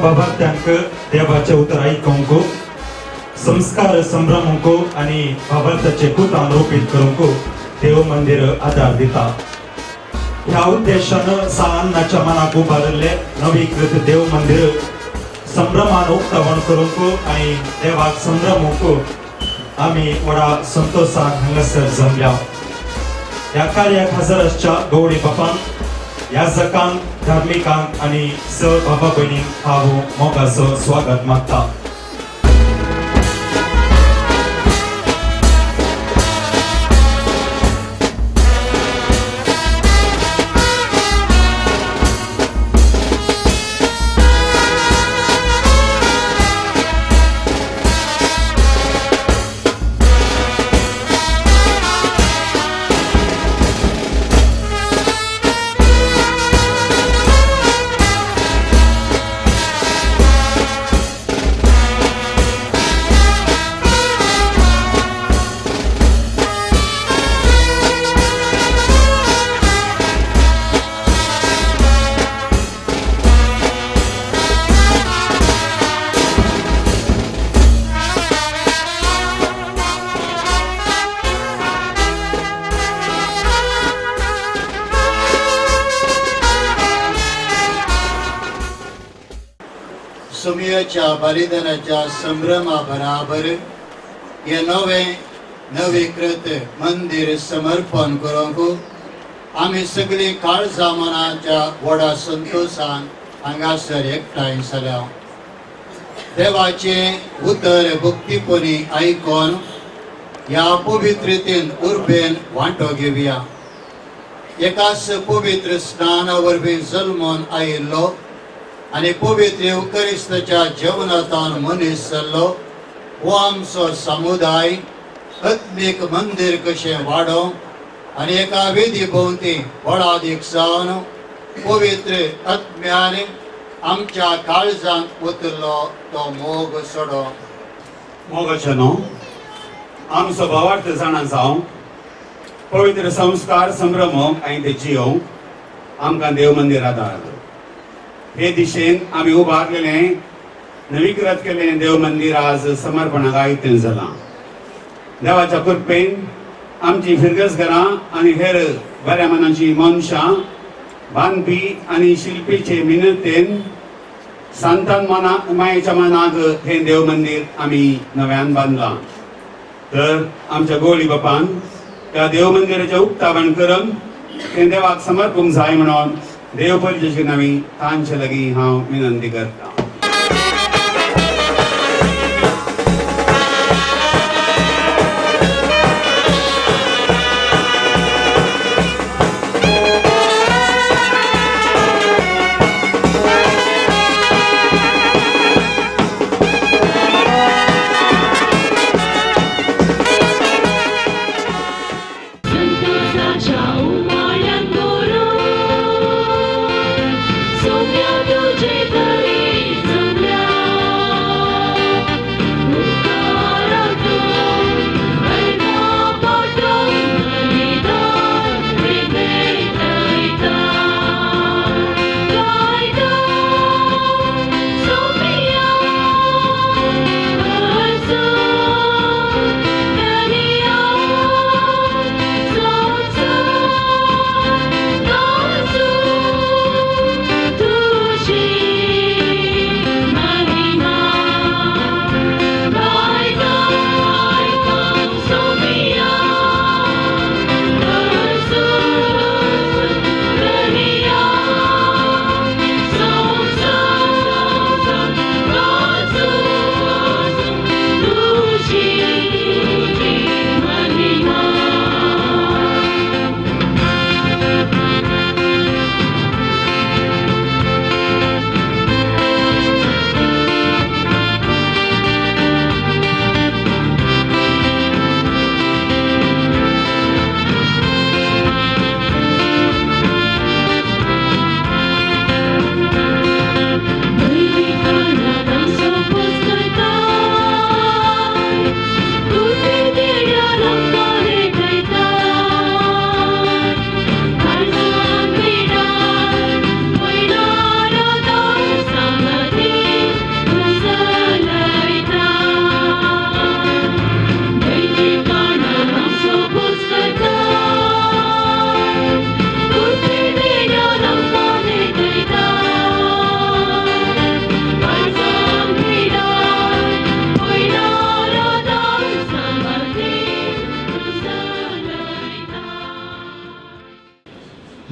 बाबार्थ्यांक देवाचे उतर आयकूंक, संस्कार संभ्रमूंक आनी बाबार्थाचे कुतान रोपीत करूंक देव मंदिर आदार दिता. ह्या उद्देशान सान्नाच्या मनाक उबारिल्ले नवीकृत देव मंदिर संभ्रमान उक्तावण करूंक आनी देवाक संभ्रमूंक आमी व्हडा संतोशान हांगासर जमल्या. ह्या कार्याक हजर आसच्या गौडी बापान, याजकांक, धार्मिकांक आनी स बाबा भयणींक हांव मोगाचो स्वागत मागता. सुमियाच्या बलिदानाच्या संभ्रमा बराबर हे नवे नवीकृत मंदिर समर्पण करूंक आमी सगळीं काळजा मनाच्या व्हडा संतोशान हांगासर एकठांय जाल्या. देवाचें उतर भक्तीपणी आयकून ह्या पवित्रतेन उर्बेन वांटो घेवया. एकाच पवित्र स्नाना वरवीं जल्मून आयिल्लो आनी पवित्र येवकरिस्ताच्या जेवणांतान मनीस जाल्लो हो आमचो समुदाय आत्मीक मंदिर कशें वाडोवंक आनी एका वेदी भोंवती व्हडादीक जावन पवित्र आत्म्यान आमच्या काळजांत उतरलो तो मोग सोडो. मोगाचे न्हू, आमचो भावार्थ जाणा जावं, पवित्र संस्कार संभ्रमोवंक आनी ते जियोवंक आमकां देव मंदिर आदार. हे दिशेन आमी उबारलेलें नवीकृत केल्लें देव मंदिर आज समर्पणाक आयतें जालां. देवाच्या कृपेन आमची फिरगस घरां आनी हेर बऱ्या मनाची मनशां, बांदपी आनी शिल्पीचे मिनतेन सांतान मना मायेच्या मनाक हें देव मंदिर आमी नव्यान बांदलां. तर आमच्या गोळी बापान त्या देव मंदिराचें उक्तावण करून तें देवाक समर्पूंक जाय म्हणून देव परिचयाची नवी तांचे लागीं हांव विनंती करता. संतोषाच्या उमाळ्यान भरून सोम्या तुजे तरी.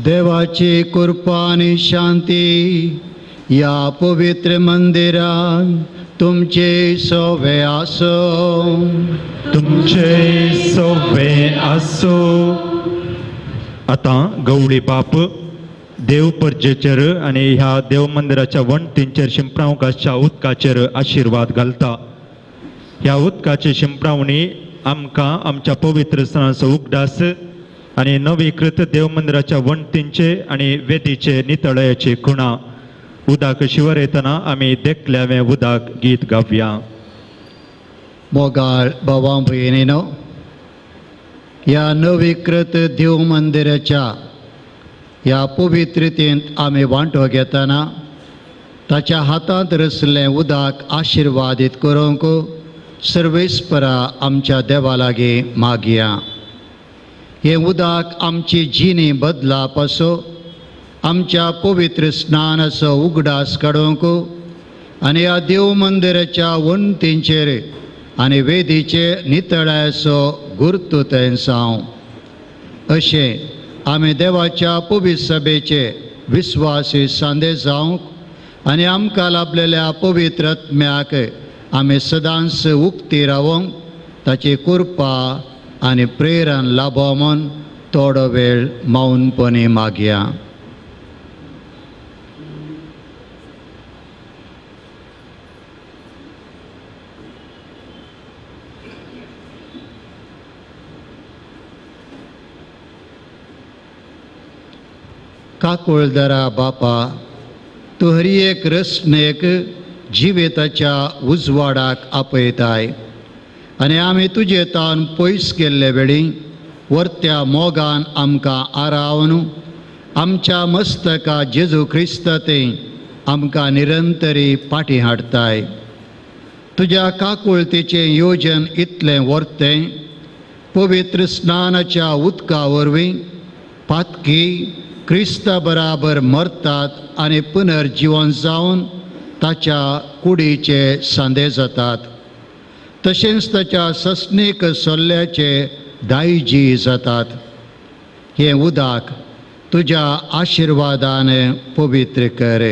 देवाची कृपा आनी शांती ह्या पवित्र मंदिरान तुमचे सोवे आसो. तुमचे सोवे आसो. आतां गवळी बाप देव परजेचेर आनी ह्या देव मंदिराच्या वण्टींचेर शिंपणावंक आसच्या उदकाचेर आशिर्वाद घालता. ह्या उदकाची शिंपणावणी आमकां आमच्या पवित्र सणाचो उगडास आनी नवीकृत देव मंदिराच्या वण्टींचे आनी वेदीचे नितळयाची खुणा. उदक शिवरयतना आमी देखल्यावें उदक गीत गावया. मोगाळ भावां भयणीनो, ह्या नवीकृत देव मंदिराच्या ह्या पवित्रतेंत आमी वांटो घेतना ताच्या हातांत रसलें उदक आशिर्वादीत करूंक सर्वेस्परा आमच्या देवा लागीं मागया. हें उदक आमची जिणी बदलाप असो आमच्या पवित्र स्नानाचो उगडास काडूंक आनी ह्या देव मंदिराच्या वण्टींचेर आनी वेदीचे नितळायेचो गुर्तू तेंसांव. अशें आमी देवाच्या पवित्र सभेचे विस्वासी सांदे जावंक आनी आमकां लाभलेल्या पवित्र आत्म्याक आमी सदांच उक्ती रावंक ताची कृपा आनी प्रेरण लाभो म्हूण थोडो वेळ मौनपणी मागया. काकुळदरा बापा, तूं हर एक रसनेक जिविताच्या उजवाडाक आपयताय आनी आमी तुजे तान पयस गेल्ले वेळी वर्त्या मोगान आमकां आरावन आमच्या मस्तका जेजू क्रिस्त ते आमकां निरंतरी पाटी हाडटाय. तुज्या काकुळतेचें योजन इतलें वर्तें पवित्र स्नानाच्या उदका वरवीं पातकी क्रिस्ता बराबर मरतात आनी पुनर्जिवन जावन ताच्या कुडीचे सांदे जातात, तशेंच ताच्या सस्नीक सल्ल्याचे दायजी जातात. हें उदक तुज्या आशिर्वादान पवित्र कर.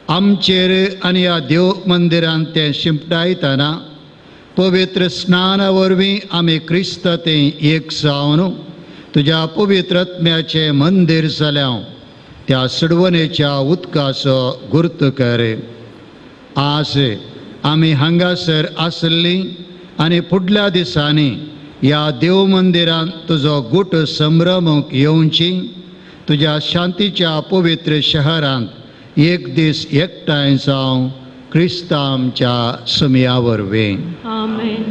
आमचेर आनी ह्या देव मंदिरांत तें शिंपडायतना पवित्र स्नाना वरवीं आमी क्रिस्त तें एक जावन तुज्या पवित्र आत्म्याचें मंदीर जाल्या त्या सुडवणेच्या उदकाचो गुर्त कर. आज आमी हांगासर आसली आनी फुडल्या दिसांनी ह्या देव मंदिरांत तुजो गुट संभ्रमूंक येवची तुज्या शांतीच्या पवित्र शहरांत एक दीस एकठांय जावं क्रिस्ता आमच्या सुमया वरवीं. आमेन.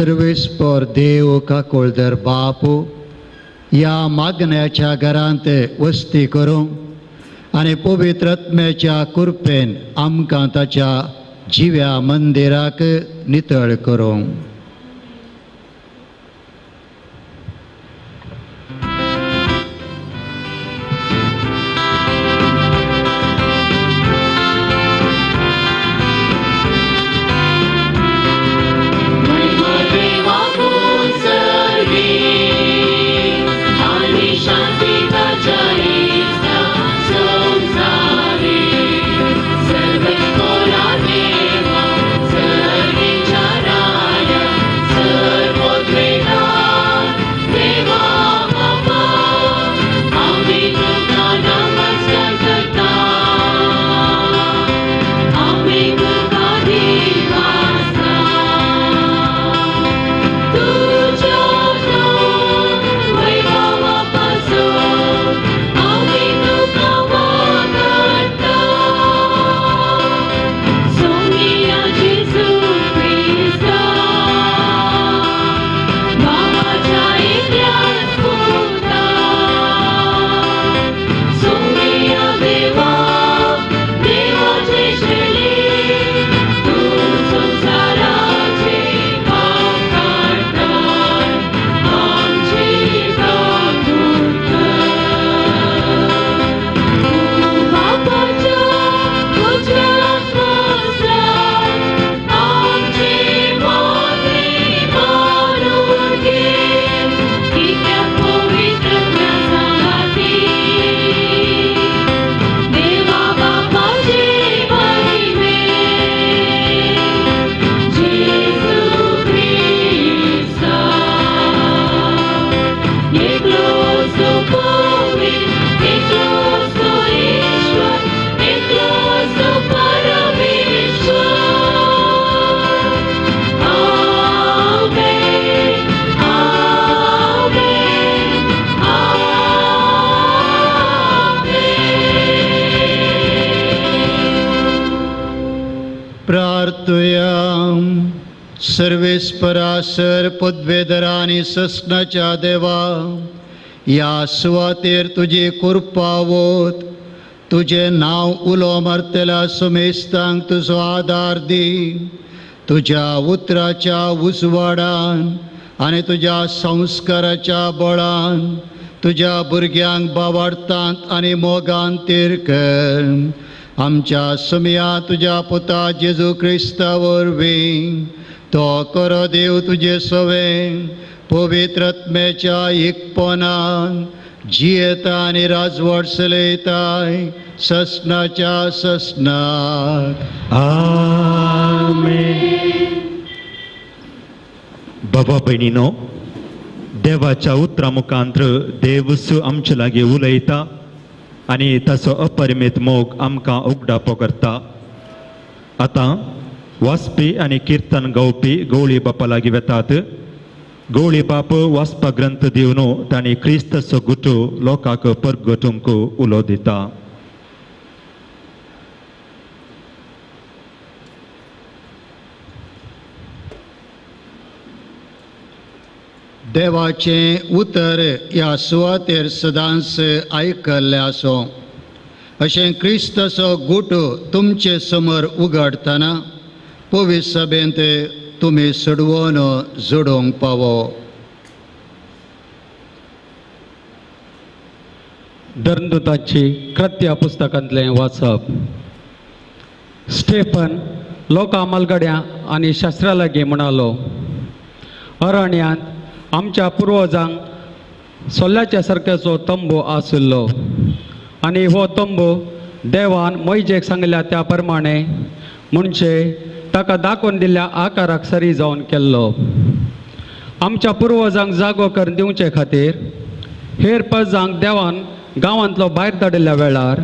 सर्वेस्पर देव काकोळदर बाप ह्या मागण्याच्या घरांत वस्ती करूं आनी पवित्र आत्म्याच्या कृपेन आमकां ताच्या जिव्या मंदिराक नितळ करूं. सर्वेस्परा सर पदवेदरा आनी ससनाच्या देवा ह्या सुवातेर तुजी कृपा वत तुजें नांव उलो मारतल्या सुमेस्तांक तुजो आदार दी. तुज्या उतराच्या उजवाडान आनी तुज्या संस्काराच्या बळान तुज्या भुरग्यांक बावाडतांत आनी मोगान तीर कर. आमच्या सुमया तुज्या पुता जेजू क्रिस्ता वरवीं तो करो देव तुजे सवें पवित्र आत्म्याच्या एकपणान जियेता आनी राजवट चलयताय ससनाच्या ससनाक. आमेन. बाबा भयणीनो, देवाच्या उतरा मुखांत्र देवस आमचे लागीं उलयता आनी ताचो अपरिमीत मोग आमकां उगडापो करता. आतां वाचपी आनी किर्तन गावपी गवळी बापा लागीं वेतात. गवळी बाप वाचपा ग्रंथ दिवन तांणी क्रिस्ताचो गुटो लोकांक परगटूंक उलो दिता. देवाचें उतर ह्या सुवातेर सदांच आयकल्लें आसूं अशें क्रिस्ताचो गुट तुमचे समोर उगडटना पवित्र सभेंत तुमी सोडवून जोडूंक पावो. धर्मदूताची कृत्या पुस्तकांतलें वाचप. स्टेफन लोकां मालगड्यां आनी शास्त्रा लागीं म्हणालो, अरण्यांत आमच्या पुर्वजांक सोल्ल्याच्या सारक्याचो तंबू आशिल्लो आनी हो तंबू देवान मोयजेक सांगल्या त्या प्रमाणे म्हणजे ताका दाखोवन दिल्ल्या आकाराक सरी जावन केल्लो. आमच्या पुर्वजांक जागो करून दिवचे खातीर हेर पजांक देवान गांवांतलो भायर धाडिल्ल्या वेळार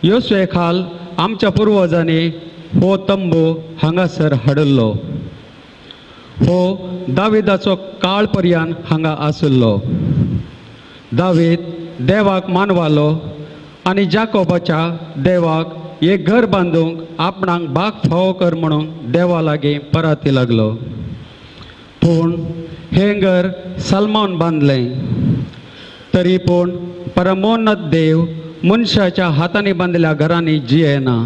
योसवे खाल आमच्या पुर्वजांनी हो तंबू हांगासर हाडिल्लो. हो दाविदाचो काळ पर्यान हांगा आशिल्लो. दावीद देवाक मानवालो आनी जाकोबाच्या देवाक एक घर बांदूंक आपणाक बाग फावो कर म्हणून देवा लागीं पराती लागलो. पूण हें घर सलमान बांदलें. तरी पूण परमोन्नत देव मनशाच्या हातांनी बांदिल्ल्या घरांनी जियेना,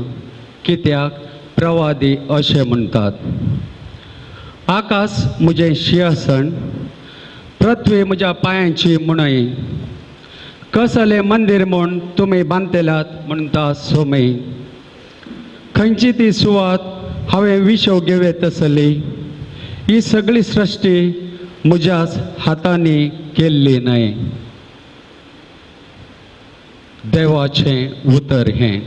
कित्याक प्रवादी अशें म्हणटात, आकाश म्हजें शिंहासन, पृथ्वी म्हज्या पांयांची मुणय, कसलें मंदीर म्हूण तुमी बांदतल्यात म्हणटा सोमी. खंयची ती सुवात हांवें विशव घेवं तसली, ही सगळी सृश्टी म्हज्याच हातांनी केल्ली न्हय. देवाचें उतर हें.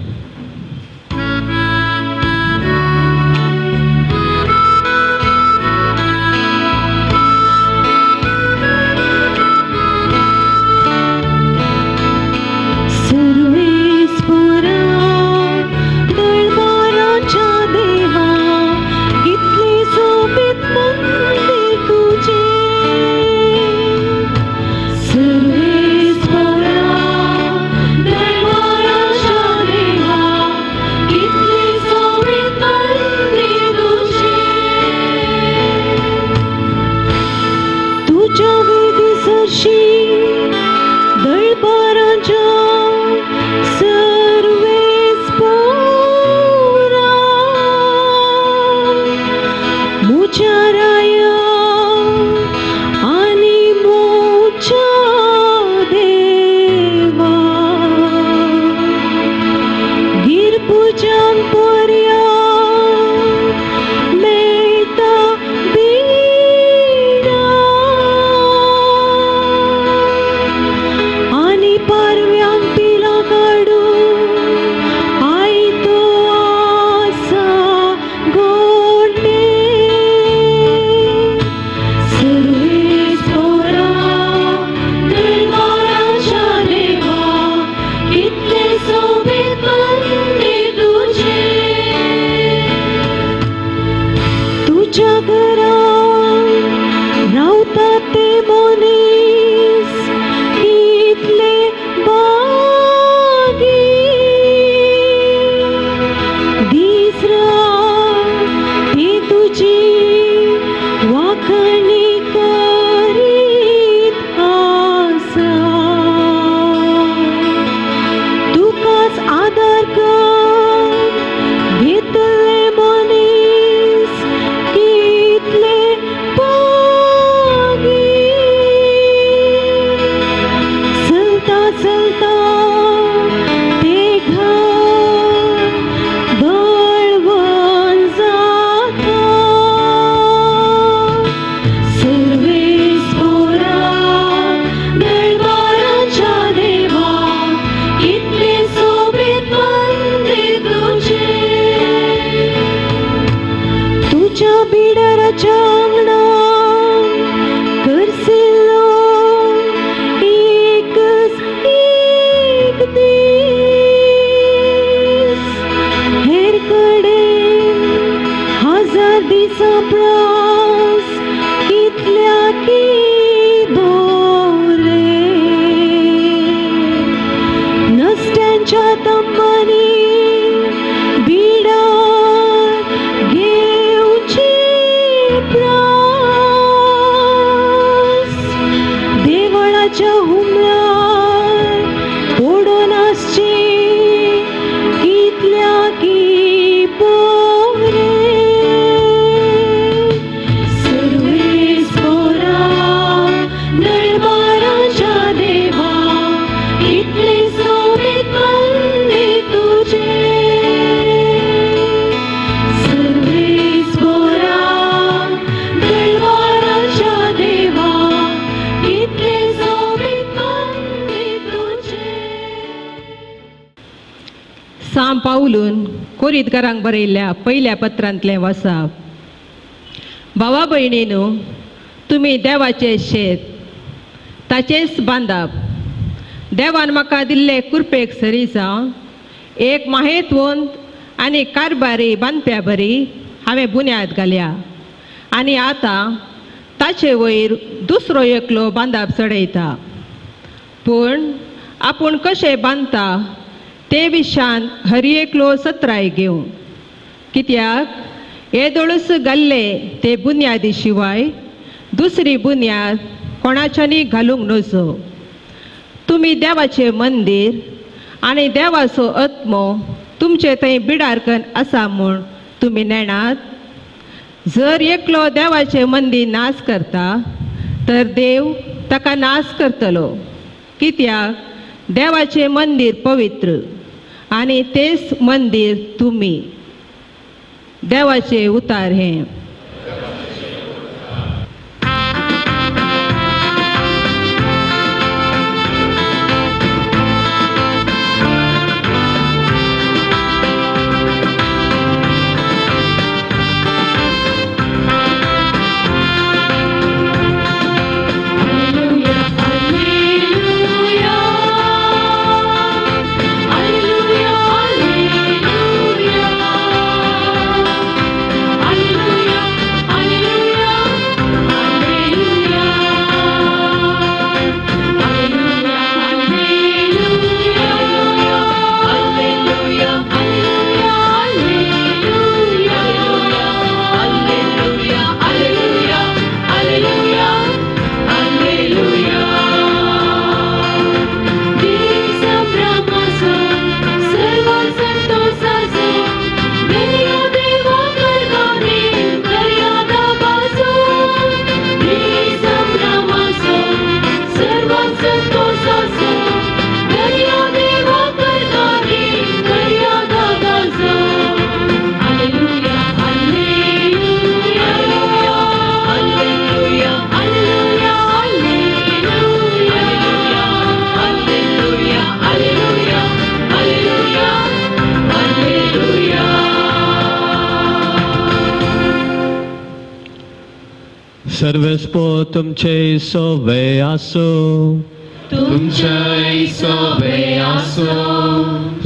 पावलून कोरीतकारांक बरयल्ल्या पयल्या पत्रांतलें वाचप. भावा भयणीनू, तुमी देवाचें शेत, ताचेंच बांदाप. देवान म्हाका दिल्ले कुरपेक सरी जावन एक माहेतवंत आनी कारबारी बांदप्या बरी हांवें बुन्याद घाल्या आनी आतां ताचे वयर दुसरो एकलो बांदाप चडयता. पूण आपूण कशें बांदता ते विशान हर एकलो सत्राय घेवं, कित्याक येदोळूच घाल्ले ते बुन्यादी शिवाय दुसरी बुन्याद कोणाच्यानी घालूंक नजो. तुमी देवाचें मंदीर आनी देवाचो आत्मो तुमचे थंय बिडारकन आसा म्हूण तुमी नेणात. जर एकलो देवाचें मंदीर नाश करता तर देव ताका नाश करतलो, कित्याक देवाचें मंदीर पवित्र आनी तेच मंदीर तुमी. देवाचें उतार हें. सर्वेस्पो तुमचे सोवे आसो, तुमचे सोवे आसो.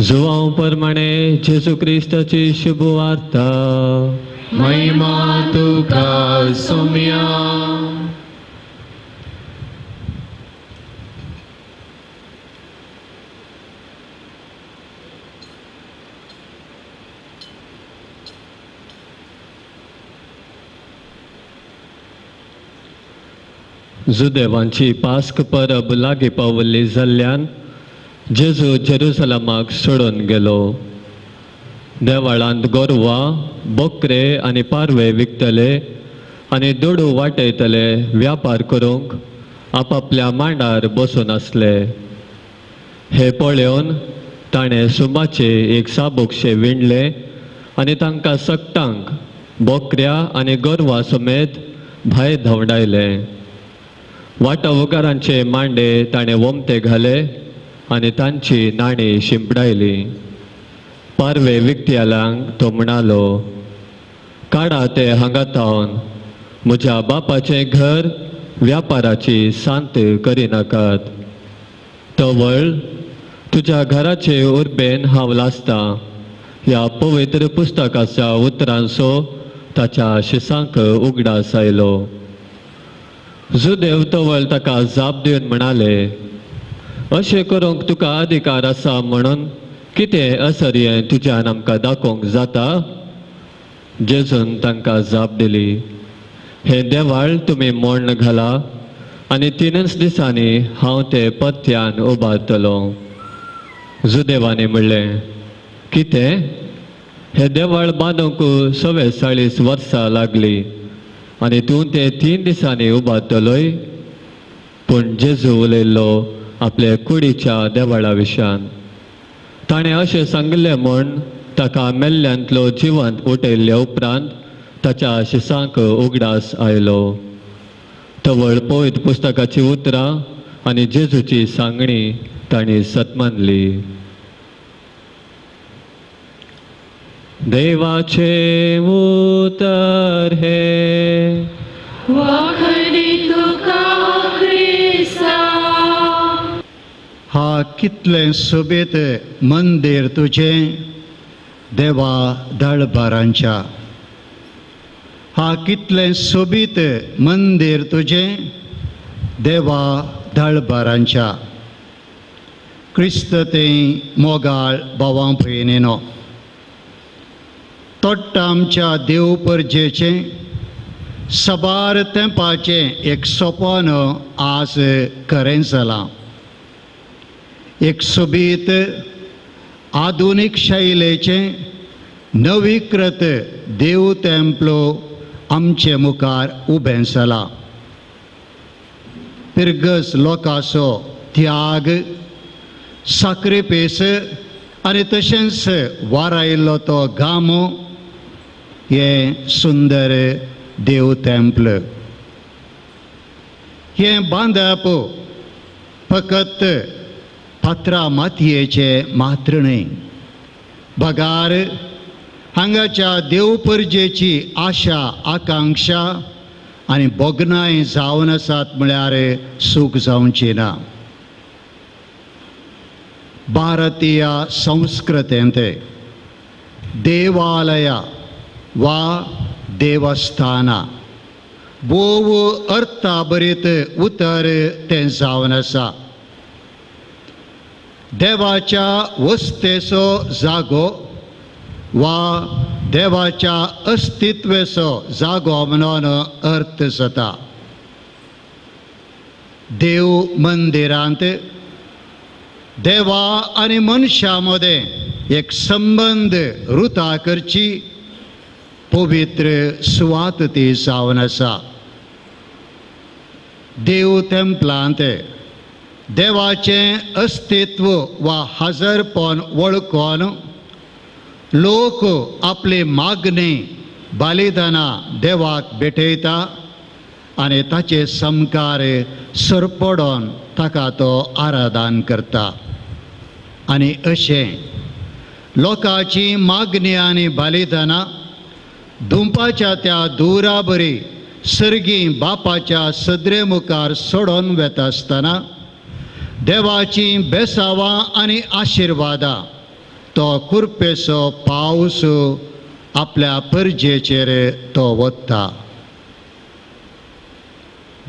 जुवांव परमाणे जेजू क्रिस्ताची शुभ वार्ता. महिमा तुका सोम्या. जुदेवांची पास्क परब लागीं पावल्ली जाल्ल्यान जेजू जेरुसलमाक सोडून गेलो. देवाळांत गोरवां, बोकरे आनी पारवे विकतले आनी दुडू वाटयतले व्यापार करूंक आपापल्या मांडार बसून आसले. हे पळोवन ताणें सुंबाचे एक साबुकशें विणलें आनी तांकां सगटांक बोकऱ्या आनी गोरवां समेत भायर धांवडायलें. वाटावकारांचे मांडे ताणें वोमते घाले आनी तांची नाणी शिंपडायली. पारवे विकत्यालांक तो म्हणालो, काडा ते हांगा तावन, म्हज्या बापाचें घर व्यापाराची सांत करिनाकात. तवळ तुज्या घराचे उर्बेन हांव लासतां ह्या पवित्र पुस्तकाच्या उतरांचो ताच्या शिसांक उगडास आयलो. जुदेव तवळ ताका जाप दिवन म्हणाले, अशें करूंक तुका अधिकार आसा म्हणून कितें असर हें तुज्यान आमकां दाखोवंक जाता? जेजून तांकां जाप दिली, हें देवाळ तुमी मोण्ण घाला आनी 3 दिसांनी हांव तें परत्यान उबारतलो. जुदेवांनी म्हणलें, कितें? हें देवाळ बांदूंक 44 वर्सां लागली आनी तूं तें 3 दिसांनी उबारतलोय? पूण जेजू उलयल्लो आपले कुडीच्या देवाळा विशयान. ताणें अशें सांगिल्लें म्हूण ताका मेल्ल्यांतलो जिवंत उठयल्ल्या उपरांत ताच्या शिसांक उगडास आयलो. तवळ पवित्र पुस्तकाची उतरां आनी जेजूची सांगणी तांणी सत्मानली. देवाचे उतर हे वाखणी तुका क्रिस्ता. हा कितलें सोबीत मंदीर तुजें देवा दळबारांच्या. हा कितलें सोबीत मंदीर तुजें देवा दळबारांच्या. क्रिस्त तें मोगाळ भावां भयणीनो, तोट्टा आमच्या देव परजेचें सबार तेंपाचें एक सपन आज खरें जालां. एक सोबीत आधुनीक शैलेचें नवीकृत देव तेंपलो आमचे मुखार उबें जालां. पिरगस लोकांचो त्याग, साक्रिफीस आनी तशेंच वारायल्लो तो गामो हें सुंदर देव तेंपल. हें बांदप फकत फातरा मातयेचें मात्र न्हय, बगार हांगाच्या देव परजेची आशा, आकांक्षा आनी भोगणाय जावन आसात म्हळ्यार सूख जावची ना. भारतीय संस्कृतेंत देवालया वा देवस्थानां भोव अर्थाभरीत उतर तें जावन आसा. देवाच्या वस्तेचो जागो वा देवाच्या अस्तित्वेचो जागो म्हणून अर्थ जाता. देव मंदिरांत देवा आनी मनशा मदें एक संबंद रुता करची पवित्र सुवात ती जावन आसा. देव तेंपलांत देवाचें अस्तित्व वा हजरपण वळखून लोक आपली मागणी बलिदानां देवाक भेटयता आनी ताचे समकार सरपडोन ताका तो आराधन करता. आनी अशें लोकांची मागणी आनी बलिदानां धुंपाच्या त्या दुराबरी सर्गी बापाच्या सदरे मुखार सोडून वेता आसतना देवाची बेसावां आनी आशिर्वादां तो कुरपेचो पावस आपल्या परजेचेर तो वता.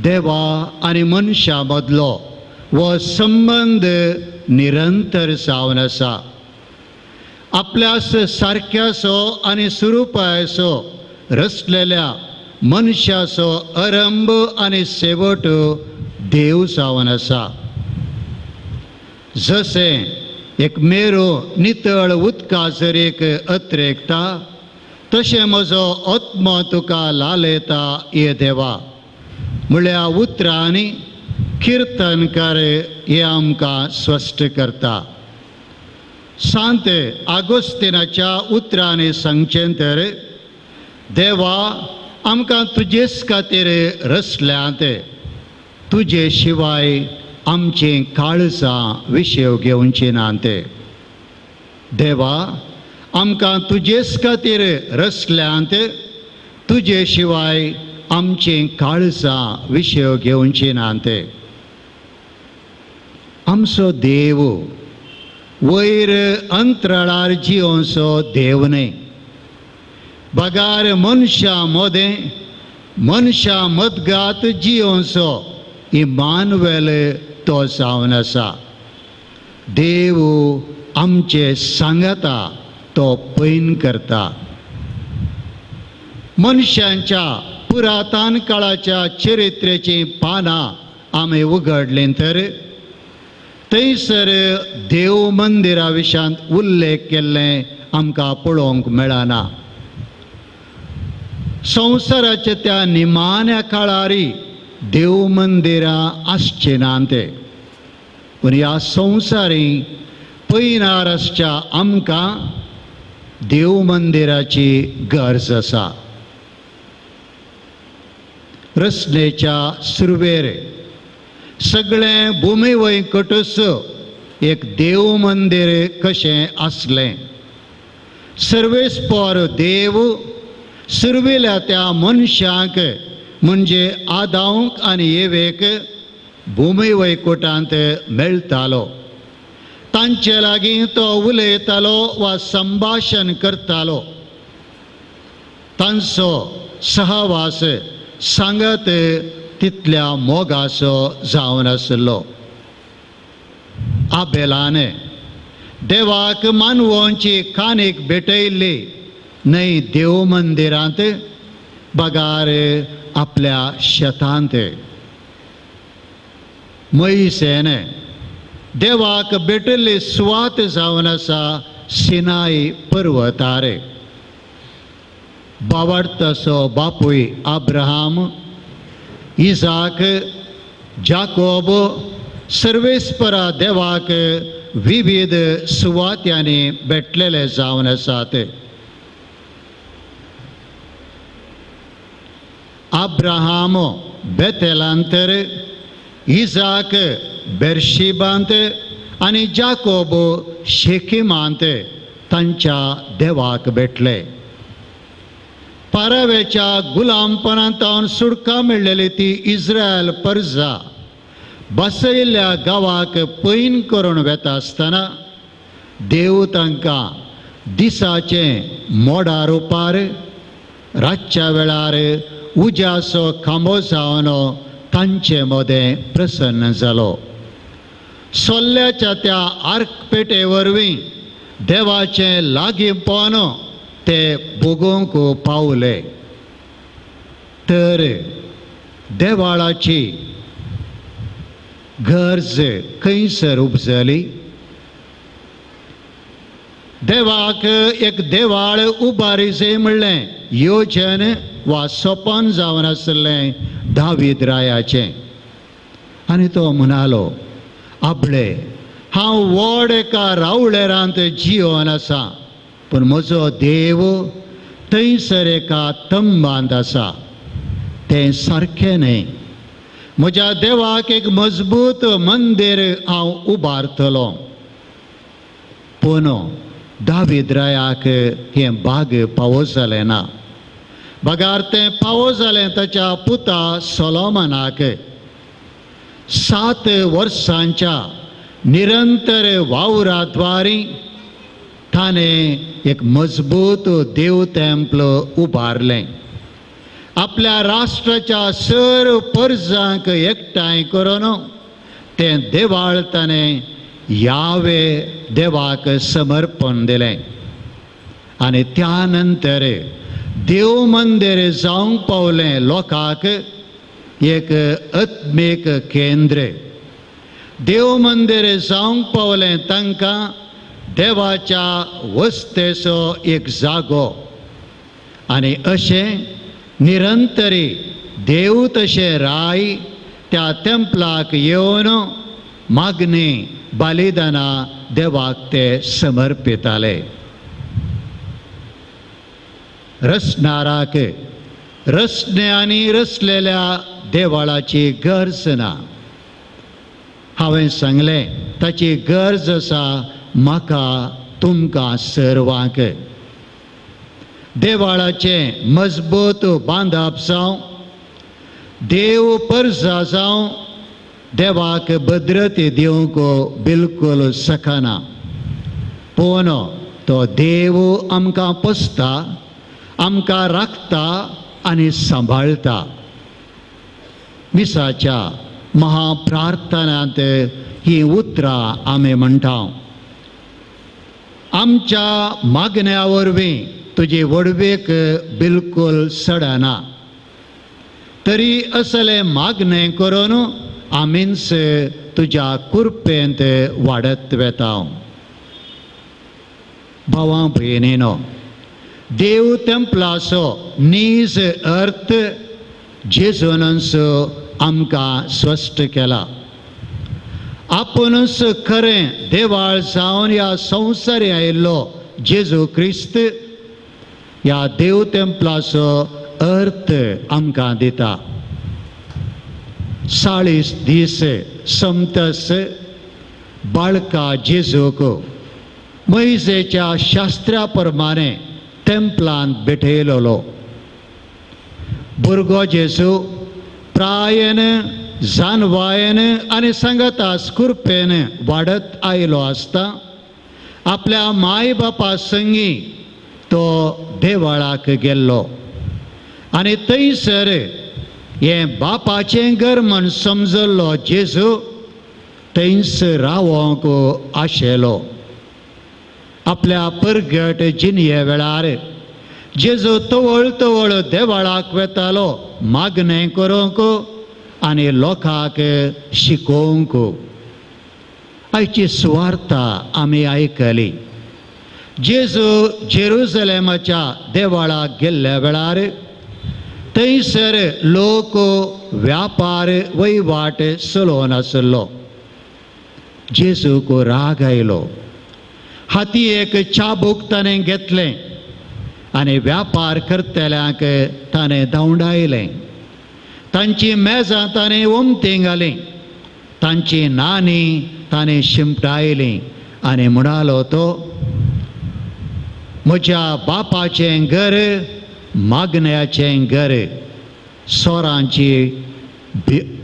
देवा आनी मनशा मदलो हो संबंद निरंतर जावन आसा. आपल्या सारक्याचो आनी सुरुपायाचो रचलेल्या मनशाचो अरंभ आनी शेवट देव जावन आसा. जशें एक मेरो नितळ उदका जरीक अत्रेकता तशें म्हजो आत्मो तुका लालयता ये देवा म्हळ्या उतरांनी किर्तनकार हे आमकां स्पश्ट करता. सांत आगोस्तिनाच्या उतरांनी सांगचें तर देवा आमकां तुजेच खातीर रचल्यांत, तुजे शिवाय आमचीं काळजां विशेव घेवची ना ते. देवा आमकां तुजेच खातीर रचल्यांत, तुजे शिवाय आमचीं काळजां विशेव घेवची ना ते. आमचो देव वयर अंतराळार जियोवचो देव न्हय, बगार मनशां मदें मनशां मदगात जियोवचो इमानुएल तो जावन आसा. देव आमचे सांगाता तो पैन करता. मनशांच्या पुरातन काळाच्या चरित्रेचीं पानां आमी उगडलीं तर थंयसर देव मंदिरा विशयांत उल्लेख केल्लें आमकां पळोवंक मेळना. संवसाराच्या त्या निमाण्या काळारी देव मंदिरां आसचीं ना ते, पूण ह्या संवसारी पयनार आसच्या आमकां देव मंदिराची गरज आसा. रचनेच्या सुरवेर सगळें भुमी वयकटूच एक देव मंदीर कशें आसलें. सर्वेस्पर देव सुरवेल्या त्या मनशांक म्हणजे आदांक आनी एवेक भुमी वैकुटांत मेळटालो. तांचे लागीं तो उलयतालो वा संभाशण करतालो. तांचो सहवास सांगत तितल्या मोगाचो जावन आसलो. आबेलान देवाक मानवोंची कानीक भेटयल्ली न्हय देव मंदिरांत, बगार आपल्या शेतांत. मोयसेन देवाक भेटिल्ली सुवात जावन आसा सिनाई पर्वतार. बावडतसो बापूय अब्राहम, इजाक, जाकोब सर्वेस्परा देवाक विविध सुवात्यांनी भेटलेले जावन आसात. अब्राहम बेतेलांतर, इजाक बेर्शिबांत आनी जाकोब शेकीमांत तांच्या देवाक भेटले. पारावेच्या गुलामपणांत सुटका मेळ्ळेली ती इस्रायल परजा बसयल्ल्या गांवाक पैन करून वेता आसतना देव तांकां दिसाचें मोडा रुपार, रातच्या वेळार उज्याचो खांबो जावन तांचे मदें प्रसन्न जालो. सोल्ल्याच्या त्या आर्कपेटे वरवीं देवाचें लागींपण ते भोगूंक पावले. तर देवाळाची गरज खंयसर उपजली? देवाक एक देवाळ उबारी म्हणलें योजन वा सपन जावन आसलें दावीद रायाचें. आनी तो म्हणालो, आपले हांव व्हड एका रावळेरांत जिवन आसा, पूण म्हजो देव थंयसर एका तंबांत आसा. तें सारकें न्हय. म्हज्या देवाक एक मजबूत मंदीर हांव उबारतलो. पूण दावीद रायाक हें भाग पावो जालें ना. बगार तें पावो जालें ताच्या पुता सोलोमनाक. 7 वर्सांच्या निरंतर वावराद्वारी ताणें एक मजबूत देव तेम्पल उबारलें. आपल्या राष्ट्राच्या सर्व परजांक एकठांय करून तें देवाळ ताणें यावे देवाक समर्पण दिलें. आनी त्या नंतर देव मंदीर जावंक पावलें लोकांक एक आत्मीक केंद्र. देव मंदीर जावंक पावलें तांकां देवाच्या वस्तेचो एक जागो. आनी अशें निरंतरी देव तशें राय त्या तेम्पलाक येवन मागणी बलिदानां देवाक ते समर्पिताले. रचणाराक रचणे आनी रचलेल्या देवाळाची गरज ना. हांवें सांगलें ताची गरज आसा म्हाका तुमकां सर्वांक. देवाळाचें मजबूत बांदप जावं, देव परजा जावं, देवाक भद्रते दिवंक बिलकुल शकना. पूण तो देव आमकां पोसता, आमकां राखता आनी सांबाळटा. मिसाच्या महाप्रार्थनांत ही उतरां आमी म्हणटा, आमच्या मागण्या वरवीं तुजी व्हडवीक बिलकुल सडना, तरी असलें मागणें करून आमीच तुज्या कुरपेंत वाडत वेता. भावां भयणीनो, देव तेम्पलाचो नीज अर्थ जेजूनच आमकां स्पश्ट केला. आपुणूच खरें देवाळ जावन ह्या संवसारी आयिल्लो जेजू क्रिस्त ह्या देव तेम्पलाचो अर्थ आमकां दिता. 40 दीस समतस बाळका जेजूक मोयजेच्या शास्त्रा प्रमाणे तेम्पलांत भेटयलेलो. भुरगो जेजू प्रायन जानवायन आनी सांगाता कुरपेन वाडत आयलो आसता आपल्या माय बापा संगी तो देवळाक गेल्लो आनी थंयसर हें बापाचें घर म्हण समजल्लो जेजू थंयच रावोंक आशेलो. आपल्या परगट जिणये वेळार जेजू तवळ तवळ देवाळाक वेतालो मागणें करूंक आनी लोकांक शिकोवंक. आयची सुवार्ता आमी आयकली. जेजू जेरुजलेमाच्या देवाळाक गेल्ल्या वेळार थंयसर लोक व्यापार वहिवाट चलोवन आसलो. जेजूक राग आयलो. हाती एक चाबूक ताणें घेतलें आनी व्यापार करतल्यांक ताणें धांवडायलें. तांची मेजां ताणें ओमतीं घालीं, तांची नाणी ताणें शिंपटायलीं आनी म्हणालो तो, म्हज्या बापाचें घर मागण्याचें घर, सोरांची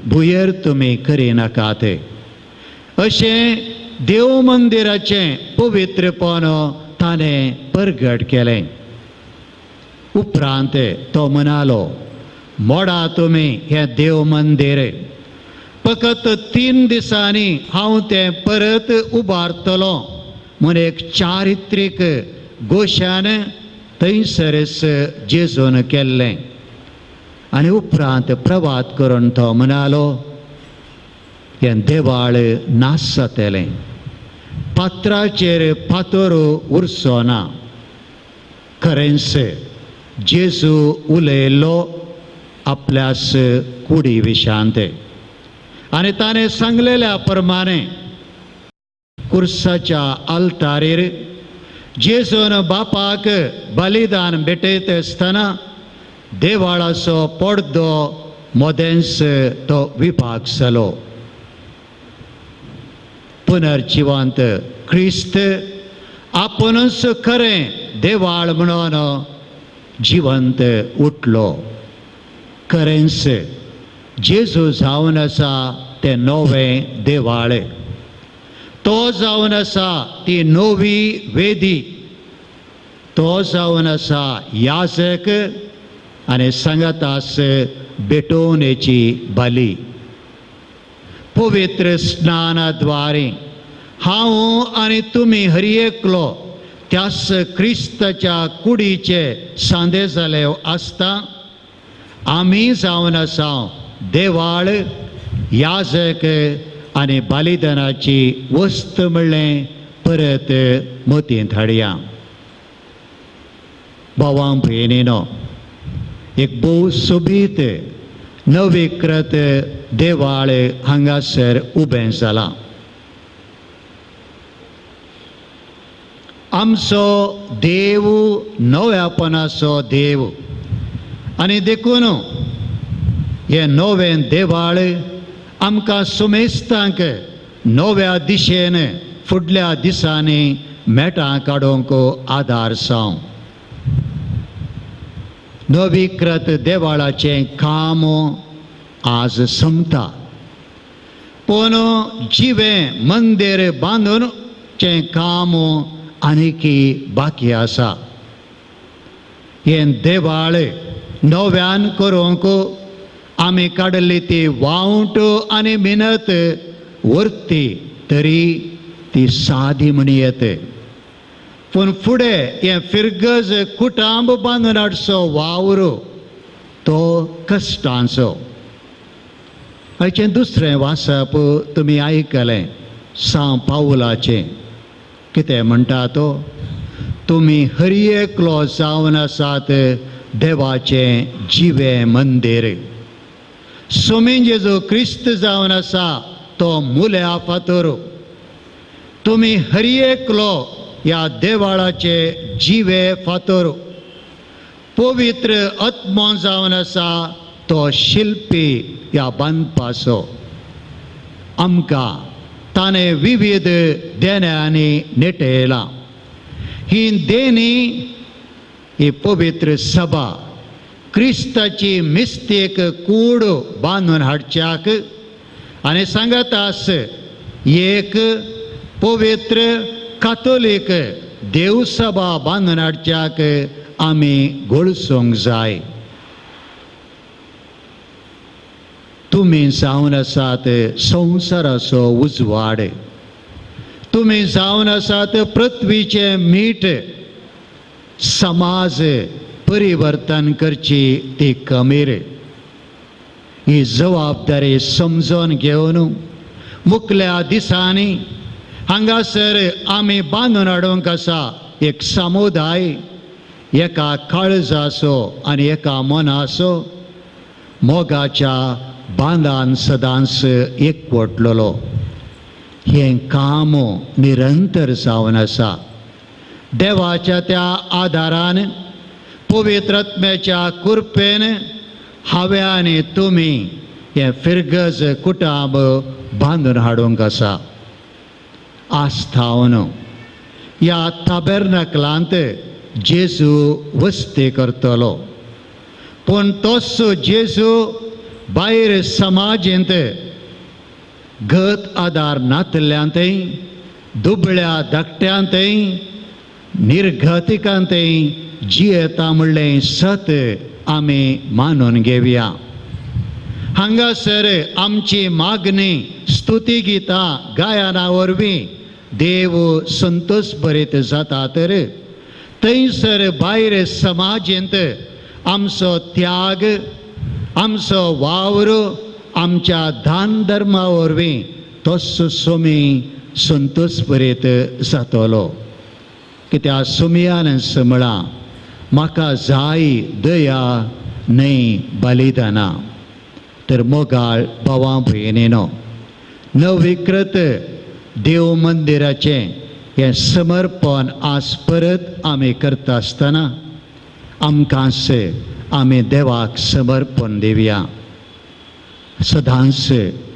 भुंयेर तुमी करिनाकात. अशें देव मंदिराचें पवित्रपण ताणें परगट केलें. उपरांत तो म्हणालो, मोडा तुमी हें देव मंदीर, फकत 3 दिसांनी हांव तें परत उबारतलो म्हूण एक चारित्रीक गोशान थंयसरच जेजून केल्लें. आनी उपरांत प्रवात करून तो म्हणालो, हें देवाळ नाश जातलें, पात्राचेर फातर उरचो ना. खरेंच जेजू उलयल्लो आपल्यास कुडी विशांत आनी ताणें सांगलेल्या प्रमाणे कुर्साच्या आल्तारीर जेजून बापाक बलिदान भेटयत आसतना देवाळाचो पडदो मदेंच तो विभाग जालो. पुनर्जिवंत क्रिस्त आपुणूच खरें देवाळ म्हणून जिवंत उठलो. खरेंच जेजू जावन आसा तें नवें देवाळ, तो जावन आसा ती नवी वेदी, तो जावन आसा याजक आनी सांगातास भेटोवणेची बली. पवित्र स्नानाद्वारे हांव आनी तुमी हर एकलो त्याच क्रिस्ताच्या कुडीचे सांदे जाले आसता. आमी जावन आसा देवाळ, याजक आनी बलिदानाची वस्त म्हणलें परत मतींत हाडया. भावां भयणीनो, एक भोव सोबीत नवीकृत देवाळ हांगासर उबें जालां. आमचो देव नव्यापणाचो देव आनी देखून हें नवें देवाळ आमकां सुमेस्तांक नव्या दिशेन फुडल्या दिसांनी मेटां काडूंक आदार जावं. नवीकृत देवाळाचें काम आज सोंपता, पूण जिवें मंदीर बांदूनचें काम आनीकी बाकी आसा. हें देवाळ नव्यान करूंक आमी काडली ती वावट आनी मिनत वरती तरी ती सादी म्हणयेत, पूण फुडें हें फिरगज कुटांब बांदून हाडचो वावर तो कश्टांचो. आयचें दुसरें वाचप तुमी आयकलें सांव पावलाचें. कितें म्हणटा तो, तुमी हर एकलो जावन आसात देवाचें जिवें मंदीर. सोमी जेजू क्रिस्त जावन आसा तो मुल्या फातर. तुमी हर एकलो ह्या देवाळाचे जिवे फातर. पवित्र आत्मो जावन आसा तो शिल्पी ह्या बांदपाचो. आमकां ताणें विविध देण्यांनी नेटयलां. ही देणी ही पवित्र सभा क्रिस्ताची मिस्तेक कूड बांदून हाडच्याक आनी सांगातास एक पवित्र कातोलीक देवसभा बांदून हाडच्याक आमी घोळसूंक जाय. तुमी जावन आसात संवसाराचो उजवाड, तुमी जावन आसात पृथ्वीचें मीठ. समाज परिवर्तन करची ती कमीर. ही जबाबदारी समजून घेवन मुखल्या दिसांनी हांगासर आमी बांदून हाडूंक आसा एक समुदाय, एका काळजाचो आनी एका मनाचो मोगाच्या बांदान सदांच एकवटलेलो. हें काम निरंतर जावन आसा. देवाच्या त्या आदारान, पवित्र आत्म्याच्या कृपेन हांवें आनी तुमी हें फिरगज कुटुंब बांदून हाडूंक आसा. आस्थावन ह्या ताबेर्नाकलांत जेजू वस्ती करतलो, पूण तोच जेजू भायर समाजेंत गत आदार नातल्यांतय, दुबळ्या धाकट्यांतय, निर्गतिकांतय जियेता म्हणलें सत आमी मानून घेवया. हांगासर आमची मागणी स्तुती गितां गायना वरवीं देव संतोष भरीत जाता, तर थंयसर भायर समाजेंत आमचो त्याग, आमचो वावर, आमच्या दान धर्मा वरवीं तोच सोमी संतोष भरीत जातलो. कित्याक सोमयान म्हळां, म्हाका जाय दया न्हय बलिदानां. तर मोगाळ भावां भयणीनो, नवीकृत देव मंदिराचें हें समर्पण आज परत आमी करता आसतना आमकांच आमी देवाक समर्पण दिवया. सदांच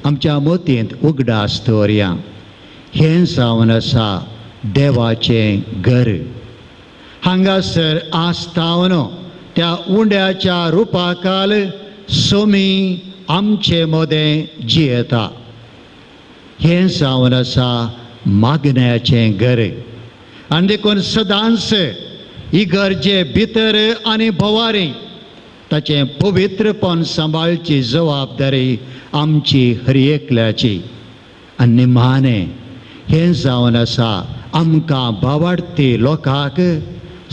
आमच्या मोतयेंत उगडास दवरया, हें जावन आसा देवाचें घर. हांगासर आस्तावन त्या उंड्याच्या रुपाकाल सोमी आमचे मदें जियेता. हें जावन आसा मागण्याचें घर. आनी देखून सदांच इगर्जे भितर आनी भोवारी ताचें पवित्रपण सांबाळची जबाबदारी आमची हर एकल्याची. आनी निमाणें हें जावन आसा आमकां भावार्थी लोकांक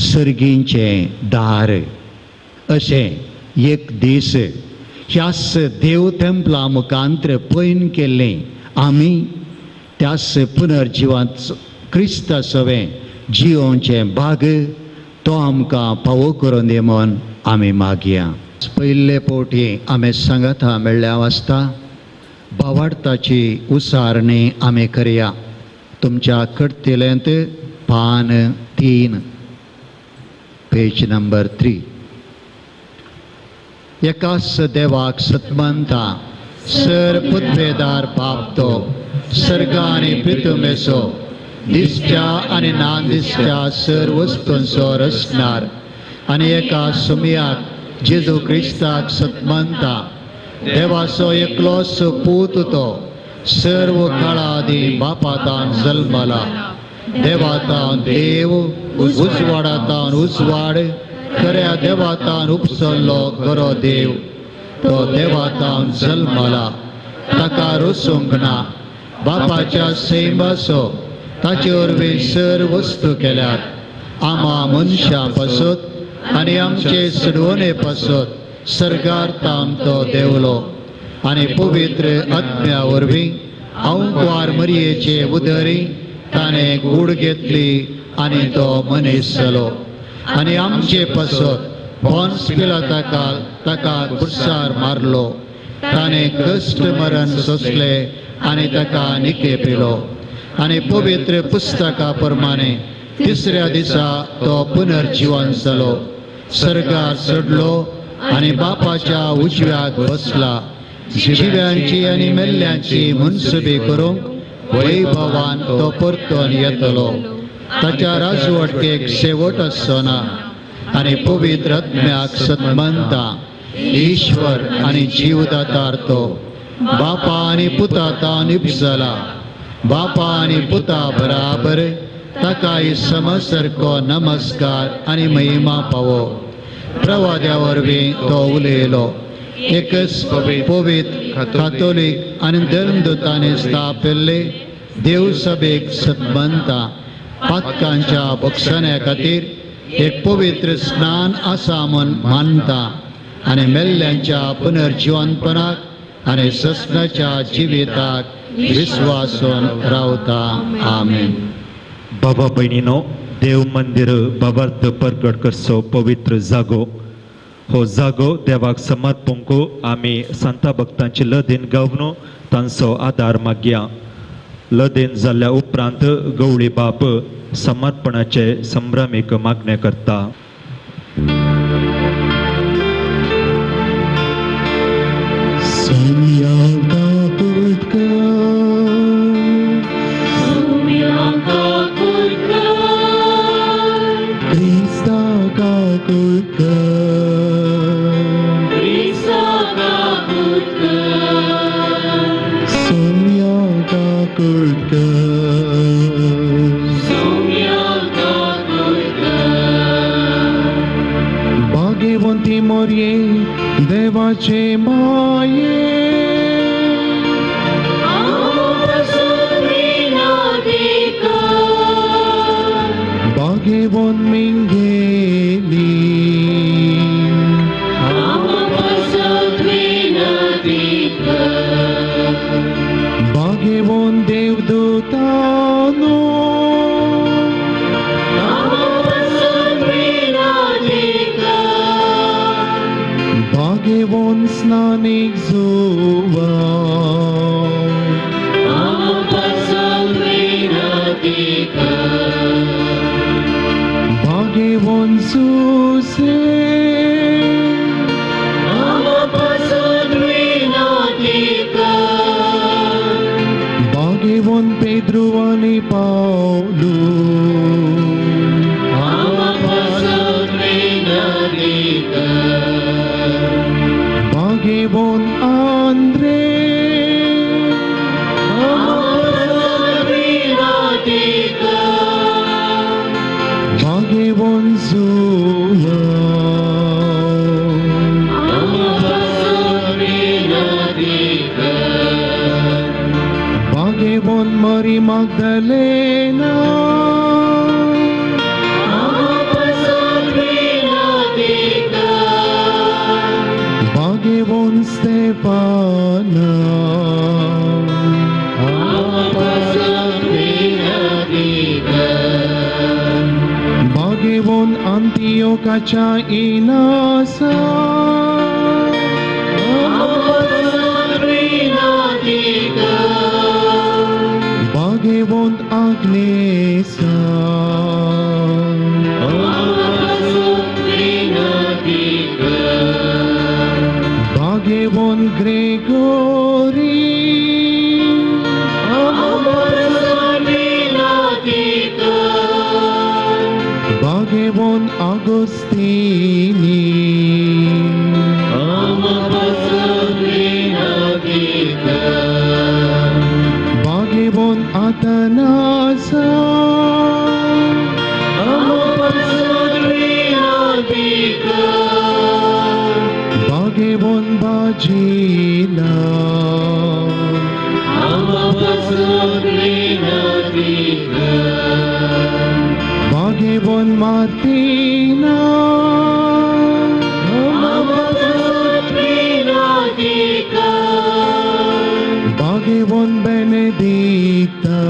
सर्गींचें दार. अशें एक दीस ह्याच देव तेंपला मुखांतर पयन केल्लें आमी त्याच पुनर्जिवांत क्रिस्ता सवें जियोवचें भाग तो आमकां पावो करून दी म्हूण आमी मागया. पयले फावटी आमी सांगाता मेळ्ळ्या वाचता भावार्थाची उसारणी आमी करया. तुमच्या कडतिलेंत पान 3, पेज नंबर 3. एकाच देवाक सतमंता सर पुतवेदार बाप तो सर्ग आनी पृथ्वीचो दिसच्या आनी ना दिसच्या सर वस्तूंचो रचणार आनी एका सुमयाक जेजू क्रिस्ताक सतमंता देवाचो एकलोच पूत तो सर्व काळा आदीं बापातान जल्मला, देवातान देव, उजवाडातान उजवाड, खऱ्या देवातान उपसल्लो खरो देव, तो देवातान जल्मला, ताका रोसूंक ना, बापाच्या सैमाचो ताचे वरवीं सर वस्तू केल्यात, आमा मनशां पासत आनी आमचे सडवणे पासत सर्गार तावन तो देवलो आनी पवित्र आत्म्या वरवीं अंकुवार मरयेचे उदरी ताणें गूड घेतली आनी तो मनीस जालो आनी आमचे पासत पोन्स पिलाता ताका कुर्सार मारलो, ताणें कश्ट मरण सोंसलें आनी ताका निकेपिलो आनी पवित्र पुस्तका प्रमाणे तिसऱ्या दिसा तो पुनर्जिवन जालो, सर्गार चडलो आनी बापाच्या उजव्याक बसला, जिव्यांची आनी मेल्ल्यांची मनसुबी करूंक वैभवान तो परतून येतलो, ताच्या राजवटकेक शेवट आसचो ना आनी पवित्र आत्म्याक सन्मानता ईश्वर आनी जीवदातार तो बापा आनी पुता तावन उपजला, बापा आनी पुता बराबर ताकाय समसारको नमस्कार आनी महिमा पावो. प्रवाद्या वरवीं तो उलयलो, एकच पवित्र कातोलीक आनी धर्मदूतांनी स्थापिल्ले देवसभेक सन्मानता, पातकांच्या बक्षण्या खातीर एक पवित्र स्नान आसा म्हूण मानता आनी मेल्ल्यांच्या पुनर्जिवनपणाक आनी सस्नाच्या जिविताक विश्वासून रावता. आमेन. बाबा भयणीनो, देव मंदिर भावार्थ परगट करचो पवित्र जागो. हो जागो देवाक समर्पूंक आमी संता भक्तांची लदीन गावन तांचो आदार मागया. लदीन जाल्ल्या उपरांत गवळी बाप समर्पणाचे संभ्रमीक मागणें करता. भाग्यवंती मोरये देवाचे माये भाग्यवंत मिंगेली भाग्यवंत देवदूतानो भाग्यवंत स्नानिक जुवा भाग्यवंत सुसे भाग्यवंत पेद्रू आनी पावलू भाग्यवंत आंद्रे भाग्यवंत जुवा भाग्यवंत मरी मागदलेना भाग्यवंत स्तेफाना भाग्यवंत अंतियोकाच्या इनासा भाग्यवंत आग्नेसा भाग्यवंत ग्रेगोरी भाग्यवंत आगोस्तिनी भाग्यवंत आतनासा भाग्यवंत बाजीला भाग्यवंत मार्तीना भाग्यवंत बेनेदिक्ता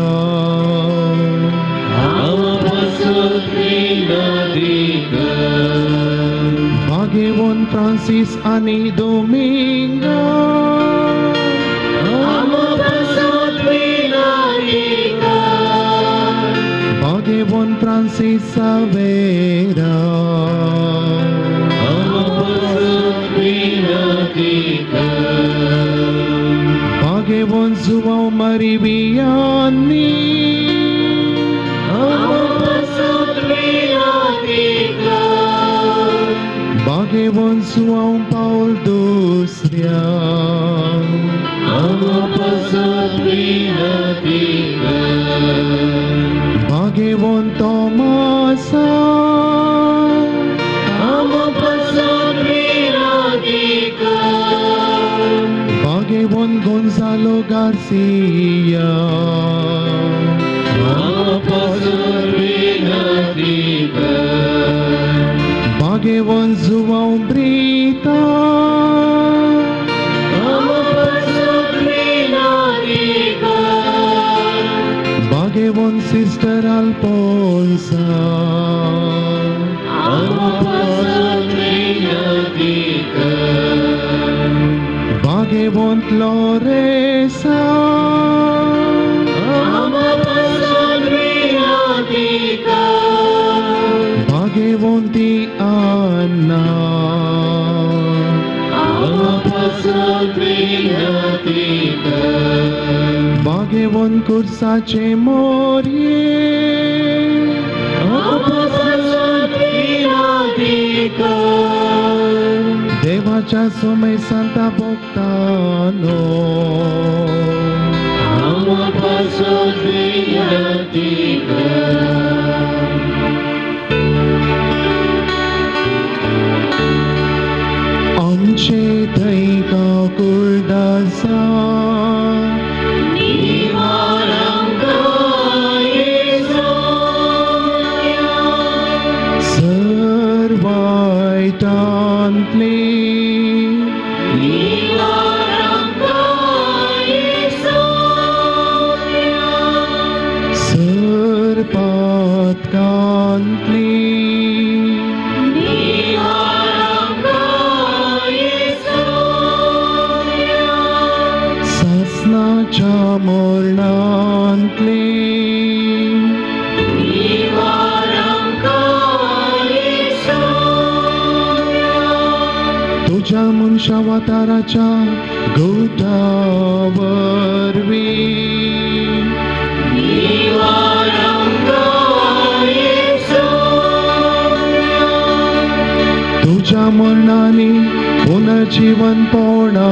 भाग्यवंत फ्रांसीस आनी दोमिंगो भाग्यवंत फ्रांसीस सावेरा भाग्यवंत जुवांव मरिबियानी भाग्यवंत जुवांव पावल दुसऱ्या भाग्यवंत तोमासा भाग्यवंत गोंजालो गार्सिया भागेवन जुवांव ब्रिता भागेवन सिस्टर अल्पोन्सा भागेवंत लोरेसा भागेवंती अन्ना भागेवंत कुर्साचे मोरये देवाच्या सोमे सांता भोगतानो आमचे थंय काकुळदासा सर्वायटांतली सरपातकांतली सासनाच्या मरणांतली तुझ्या मनशा वाताराच्या गोटा वरवीं तुझ्या मरणांनी पुनर्जीवन पोणा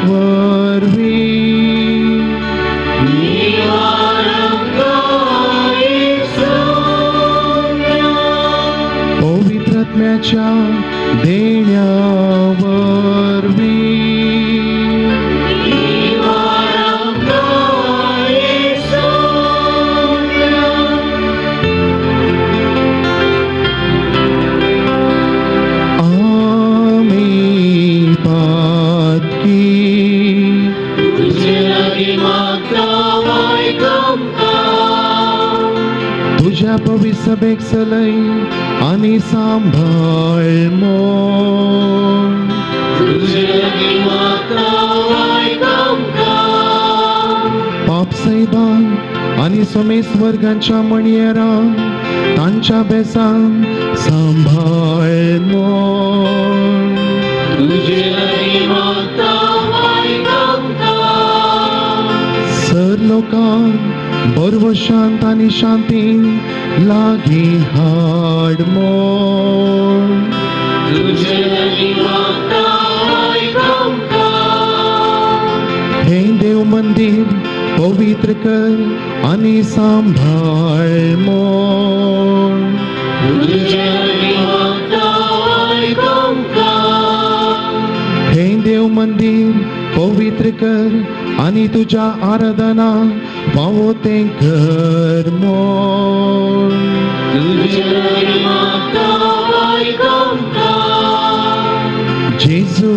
वरवीं पवित्रात्म्याच्या देण्या वरवीं आमी पातकी तुझ्या पवित्र सभेक सलय आनी सांबाळ मोन पाप सैबान आनी सोमेस वर्गांच्या मणयेरां तांच्या बेसान सांबाळ मोन सर लोकांक बरव शांत आनी शांतीन लागीं हाड मोन हें देव मंदीर पवित्र कर आनी सांबाळ मोन हें देव मंदीर पवित्र कर आनी तुज्या आराधना फावो तें कर मोन जेजू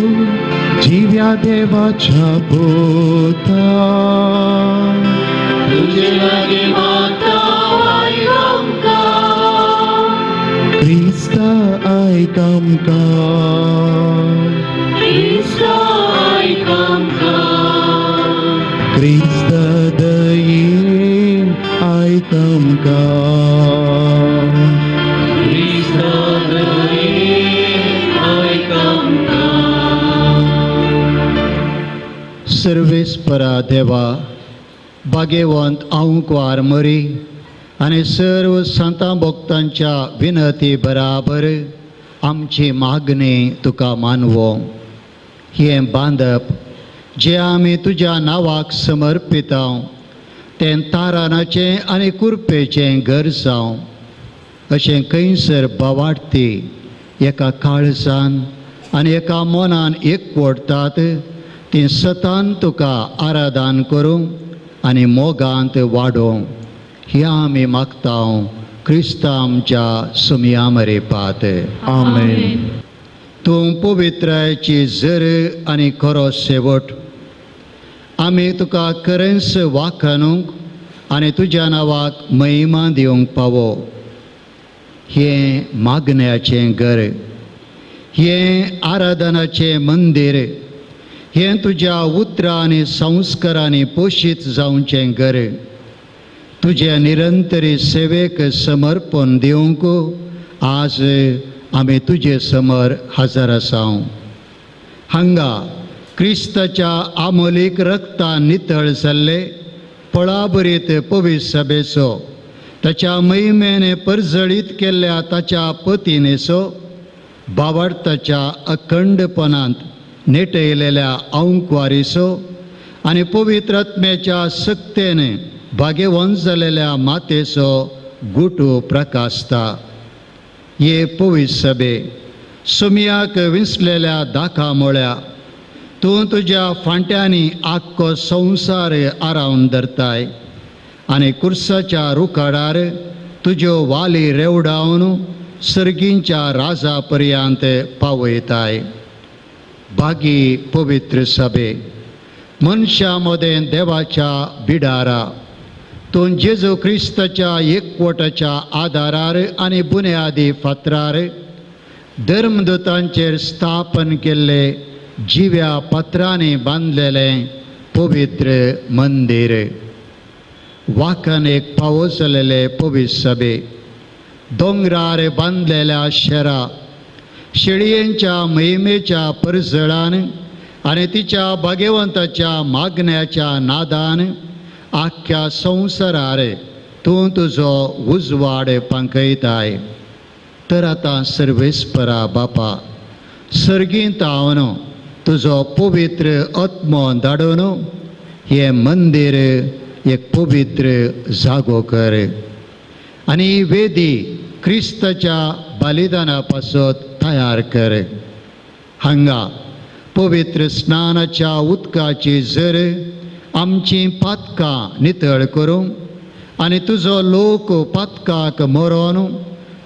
जिव्या देवाच्या पुता क्रिस्ता आयक आमकां क्रिस्त दयेन आयक आमकां सर्वेस्परा देवा भाग्यवंत आंकवार मरी आनी सर्व संतां भक्तांच्या विनती बराबर आमची मागणी तुका मानवो. हें बांदप जें आमी तुज्या नांवाक समर्पिता तें तारानाचें आनी कुरपेचें घर जावं अशें खंयसर बावाडती एका काळजान आनी एका मनान एकवटतात ती सतान तुका आराधन करूं आनी मोगांत वाडोवं ह्या आमी मागता. क्रिस्ता आमच्या सुमया मरेपात. आमेन. तूं पवित्रायची जर आनी खरो शेवट, आमी तुका खरेंच वाखाणूंक आनी तुज्या नांवाक महिमा दिवंक पावो. हें मागण्याचें घर, हें आराधनाचें मंदीर, हें तुज्या उतरां आनी संस्कारांनी पोशीत जावचें घर. तुज्या निरंतरी सेवेक समर्पण दिवंक आज आमी तुजे समर हजर आसाव. हांगा क्रिस्ताच्या आमोलीक रक्तान नितळ जाल्ले पळाबरीत पवित्र सभेचो, ताच्या महिमेने परजळीत केल्ल्या ताच्या पतीनेचो, बावडताच्या अखंडपणांत नेटयलेल्या अंकवारीचो आनी पवित्र आत्म्याच्या सक्तेने भाग्यवंत जालेल्या मातेचो गुटू प्रकाशता. हे पवित्र सभे सुमयाक विंचलेल्या दाखा मोळ्या तूं तुज्या फांट्यांनी आख्खो संवसार आरावन धरताय आनी कुर्साच्या रुखाडार तुज्यो वाली रेवडावन सर्गींच्या राजा पर्यंत पावयताय. बागी पवित्र सभे मनशां मदें देवाच्या बिडारा तूं जेजू क्रिस्ताच्या एकवटाच्या आदारार आनी बुन्यादी फातरार धर्मदूतांचेर स्थापन केल्ले जिव्या पत्रांनी बांदलेलें पवित्र मंदीर. वाकन एक पावो जालेले पवित्र सभे दोंगरार बांदलेल्या शेरा शेळयेंच्या महिमेच्या परजळान आनी तिच्या भाग्यवंताच्या मागण्याच्या नादान आख्ख्या संवसारार तूं तुजो उजवाड पांकयताय. तर आतां सर्वेस्परा बापा सर्गींत हांव तुजो पवित्र आत्मो धाडून हें मंदीर एक पवित्र जागो कर आनी वेदी क्रिस्ताच्या बलिदाना पासत तयार कर. हांगा पवित्र स्नानाच्या उदकाची जर आमची पातकां नितळ करूंक आनी तुजो लोक पातकाक मरोन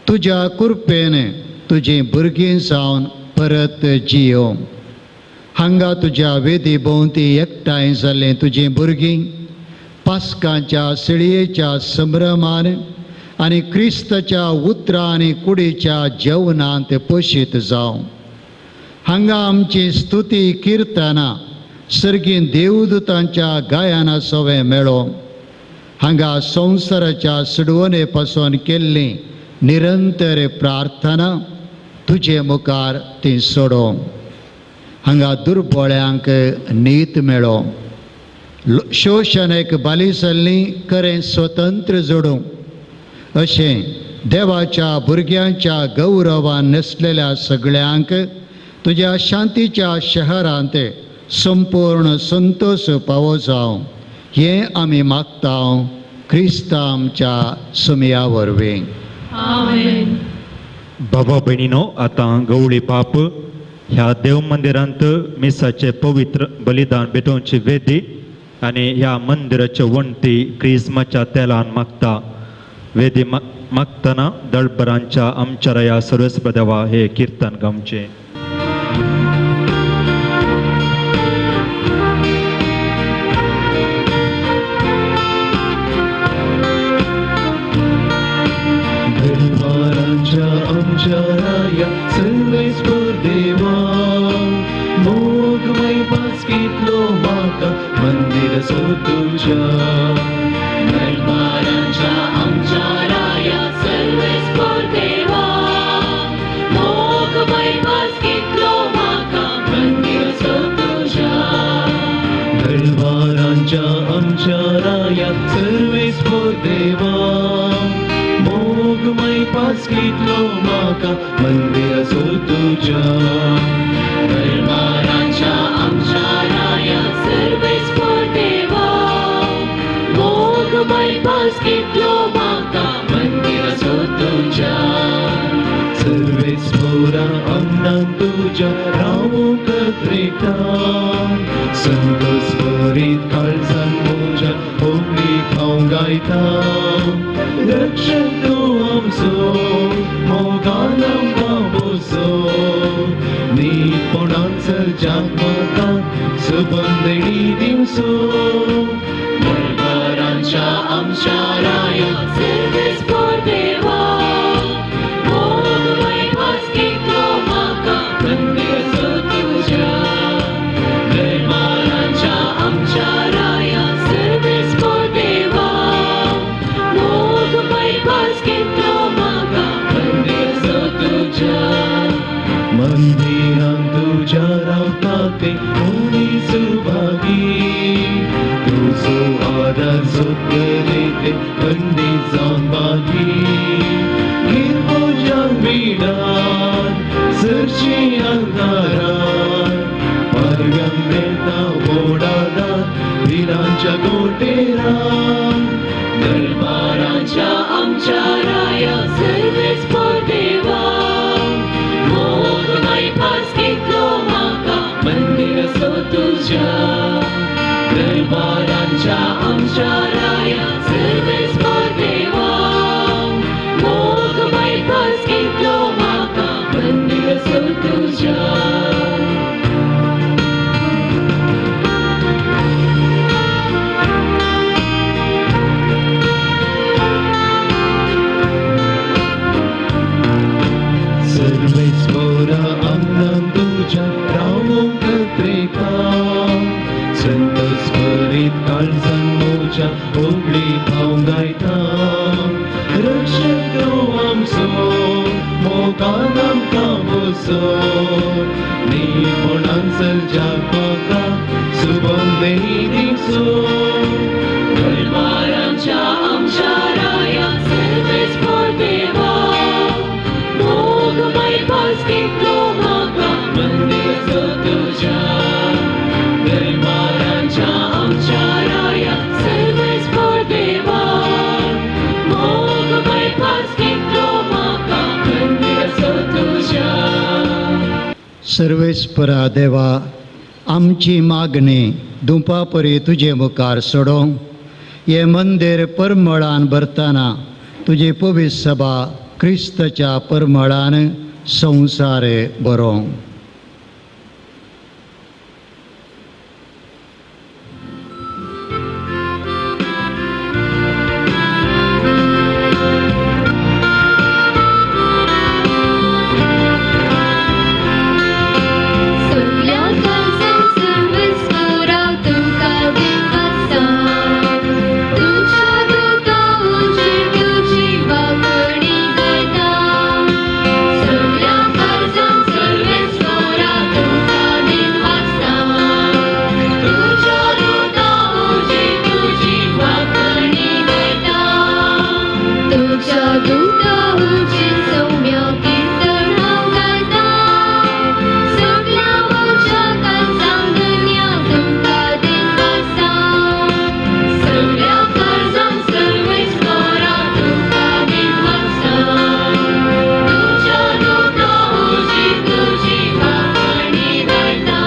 तुज्या कृपेन तुजी भुरगीं जावन परत जियोवंक. हांगा तुज्या वेदी भोंवती एकठांय जाल्लीं तुजीं भुरगीं पास्कांच्या सिळयेच्या संभ्रमान आनी क्रिस्ताच्या उतरां आनी कुडीच्या जेवणांत पोशीत जावं. हांगा आमची स्तुती किर्तनां सर्गीं देवदूतांच्या गायना सवें मेळो. हांगा संवसाराच्या सुडवणे पासून केल्ली निरंतर प्रार्थना तुजे मुखार ती सोडो. हांगा दुर्बळ्यांक नीत मेळो, शोशणेक बाली जाल्ली खरें स्वतंत्र जोडूं अशें देवाच्या भुरग्यांच्या गौरवान न्हेसलेल्या सगळ्यांक तुज्या शांतीच्या शहरांत संपूर्ण संतोष पावो जावं हें आमी मागता क्रिस्ता आमच्या सुमया वरवीं. आमेन. बाबा भयणीनो, आतां गवळी पाप ह्या देव मंदिरांत मिसाचें पवित्र बलिदान भेटोवची वेदी आनी ह्या मंदिराच्यो वण्टी क्रिस्माच्या तेलान मागता. वेदी मागतना दळबरांच्या आमच्या रया सर्वेस्पर देवा हे किर्तन गावचें. आमच्या राया सर्वेस्पर देवा मोगमय पासकीतलो म्हाका मंदिर सो तुज्या. दरबाराच्या आमच्या राया सर्वेस्पर देवा मोगमय पासकीतलो म्हाका मंदिर सो तुज्या. दरबाराच्या आमच्या राया सर्वेस्पर देवा मोगमय पासकीतलो म्हाका मंदिर सो तुज्या. दरबाराच्या आमच्या राया सर्वेस्पर देवा मोगमय पासकीतलो म्हाका मंदिर सो तुज्या. सर्वेस्परा आंगणान तुज्या रावूंक त्रेता संतोष भरीत काळजान म्हज्या होंवळी हांव गायता. रक्षक तूं नीतपणान सर्जाक म्हाका सुबंदणी दिवचो. दरबारांच्या आमच्या राया सर्वेस्पोर देवा, मोगमय भास घेतलो म्हाका मंदिर सो तुज्या. दरबारांच्या आमच्या राया सर्वेस्पोर देवा, मोगमय भास घेतलो म्हाका मंदिर सो तुज्या. मंदिरान तुज्या रावता ते मनीस सुभागी, तुजो आदार सोदतले ते बंदी जावन बागी. गिरबोजान बिडान सरशी अंधारान, पारव्यांक मेळटा व्हड आदार भिरांच्या गोटेरान. दरबारांच्या आमच्या राया सर्वेस्पोर देवा, मोगमय भास घेतलो म्हाका मंदिर सो तुज्या. दरबारांच्या आमच्या राया सर्वेस्पोर देवा, मोगमय भास घेतलो म्हाका मंदिर सो तुज्या. सर्वेस्पोरा आंगणान तुज्या रावूंक त्रेका, संतोष करीत काळजान म्हज्या होगळी हांव गायता. रक्षक तूं आमचो मोगान आमकां बसो, नीतपणान सर्जाक म्हाका सुबंदणी दिवचो. दरबारांच्या आमच्या राया सर्वेस्पोर देवा, मोगमय भास घेतलो म्हाका मंदिर सो तुज्या. दरबारांच्या आमच्या राया सर्वेस्पोर देवा, मोगमय भास घेतलो म्हाका मंदिर सो तुज्या. सर्वेस्परा देवा, आमची मागणी दुपापरी तुजे मुखार सोडोवंक हें मंदीर परमळान भरतना तुजी पवित्र सभा क्रिस्ताच्या परमळान संवसार बरोवंक. सगल्या काळजान सर्वेस्पोरा तुका दिनवासा, तुज्या दुता उजीर तुजी वाकणी गायता. सगल्या काळजान सर्वेस्पोरा तुका दिनवासा, तुज्या दुता उजीर तुजी वाकणी गायता. तुज्या दुता उजीर सौम्य कीर्तन हांव गायता. सगल्या म्हज्या काळजान दुनिया तुमकां दिनवासा. सगल्या काळजान सर्वेस्पोरा तुका दिनवासा, तुज्या दुता उजीर तुजी वाकणी गायता.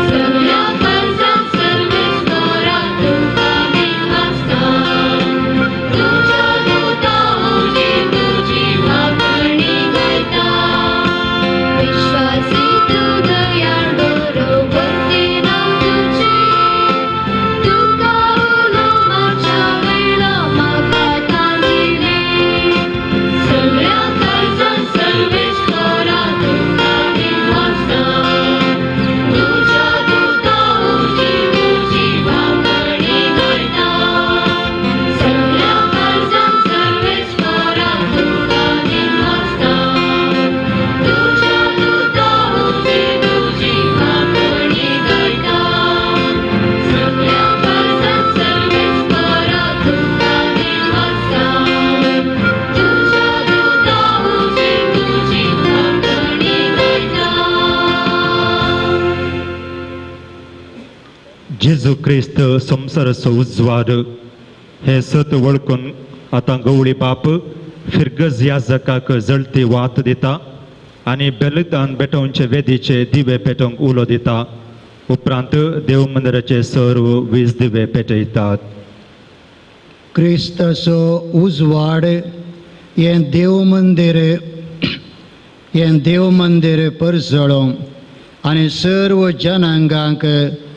सगल्या काळजान सर्वेस्पोरा तुका दिनवासा, तुज्या दुता उजीर तुजी वाकणी गायता. विश्वासी तूं दयाळ बरोबर तें नांव तुजें, तुका उलो मारच्या वेळा म्हाका तान दिलें. सगल्या काळजान सर्वेस्पोरा तुका दिनवासा, तुज्या दुता उजीर तुजी वाकणी गायता. सगल्या काळजान सर्वेस्पोरा तुका दिनवासा, तुज्या दुता उजीर तुजी वाकणी गायता. सगल्या काळजान सर्वेस्पोरा तुका दिनवासा, तुज्या दुता उजीर तुजी वाकणी गायता. जेजू क्रिस्त संवसाराचो उजवाड हें सत वळखून आतां गवळी बाप फिरगज याजकाक जळती वात दिता आनी बेलदान पेटोवचे वेदीचे दिवे पेटोवंक उलो दिता. उपरांत देव मंदिराचे सर्व वीज दिवे पेटयतात. क्रिस्ताचो उजवाड हें देव मंदीर हें देव मंदीर परजळोवंक आनी सर्व जनांगांक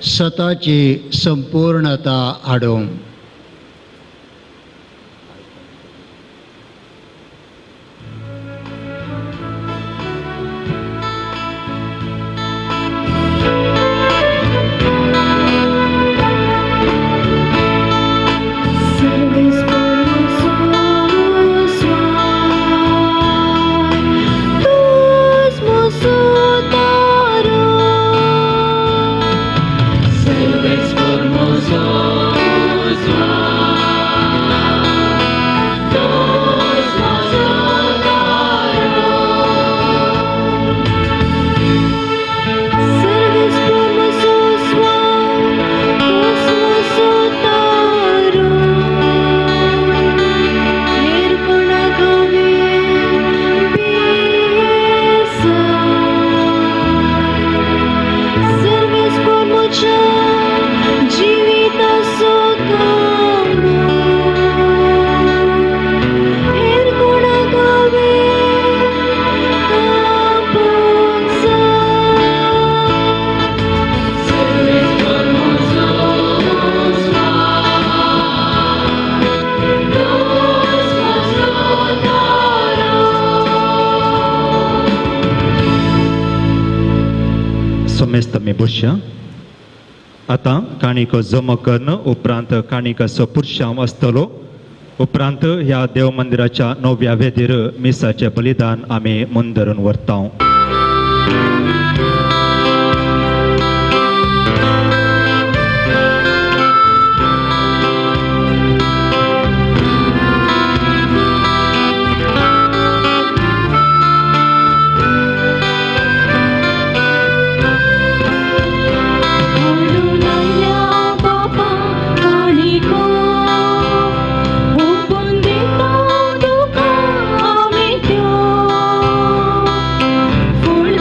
सताची संपूर्णता हाडूंक. आतां काणीको जमो करून उपरांत काणीकाचो पुरशांव आसतलो. उपरांत ह्या देव मंदिराच्या नव्या वेदीर मिसाचें बलिदान आमी मुंदरून व्हरता. Full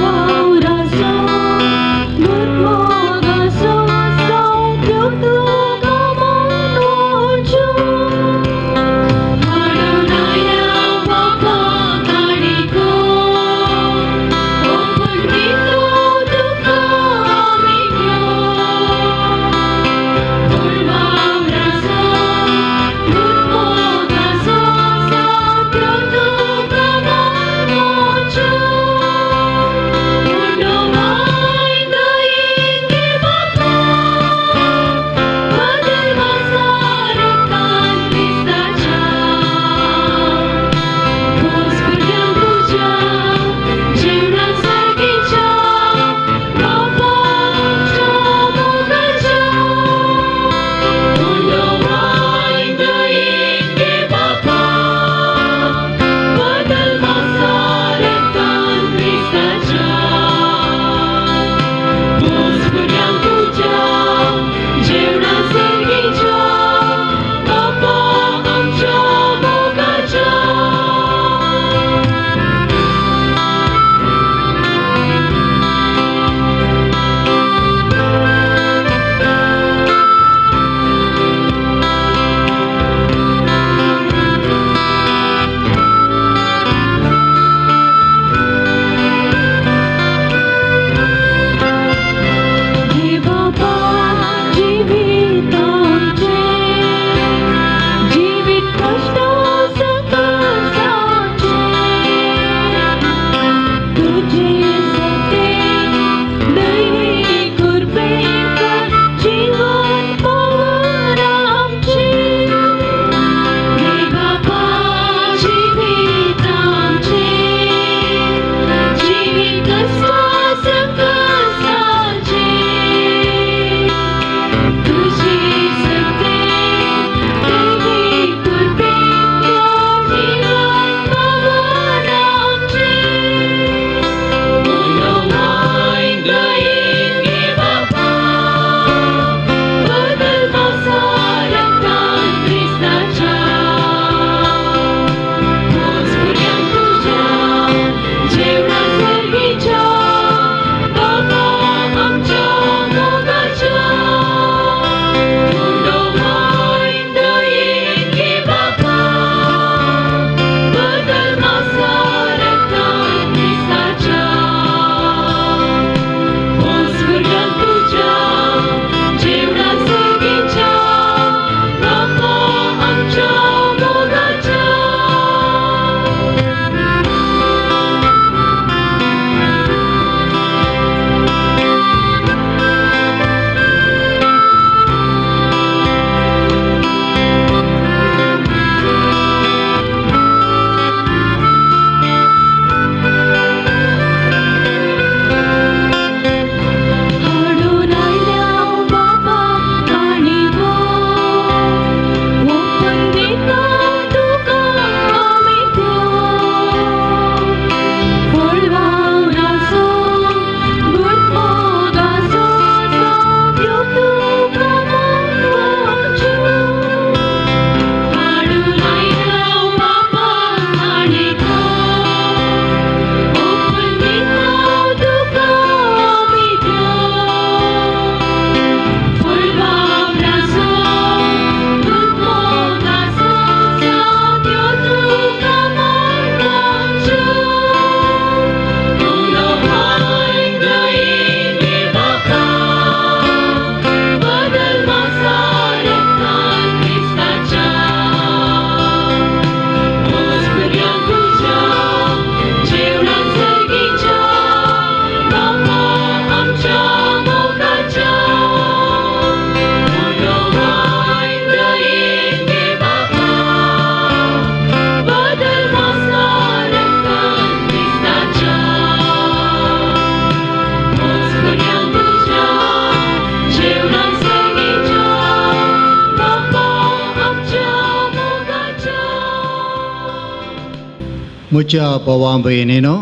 म्हज्या भावा भयणीनो,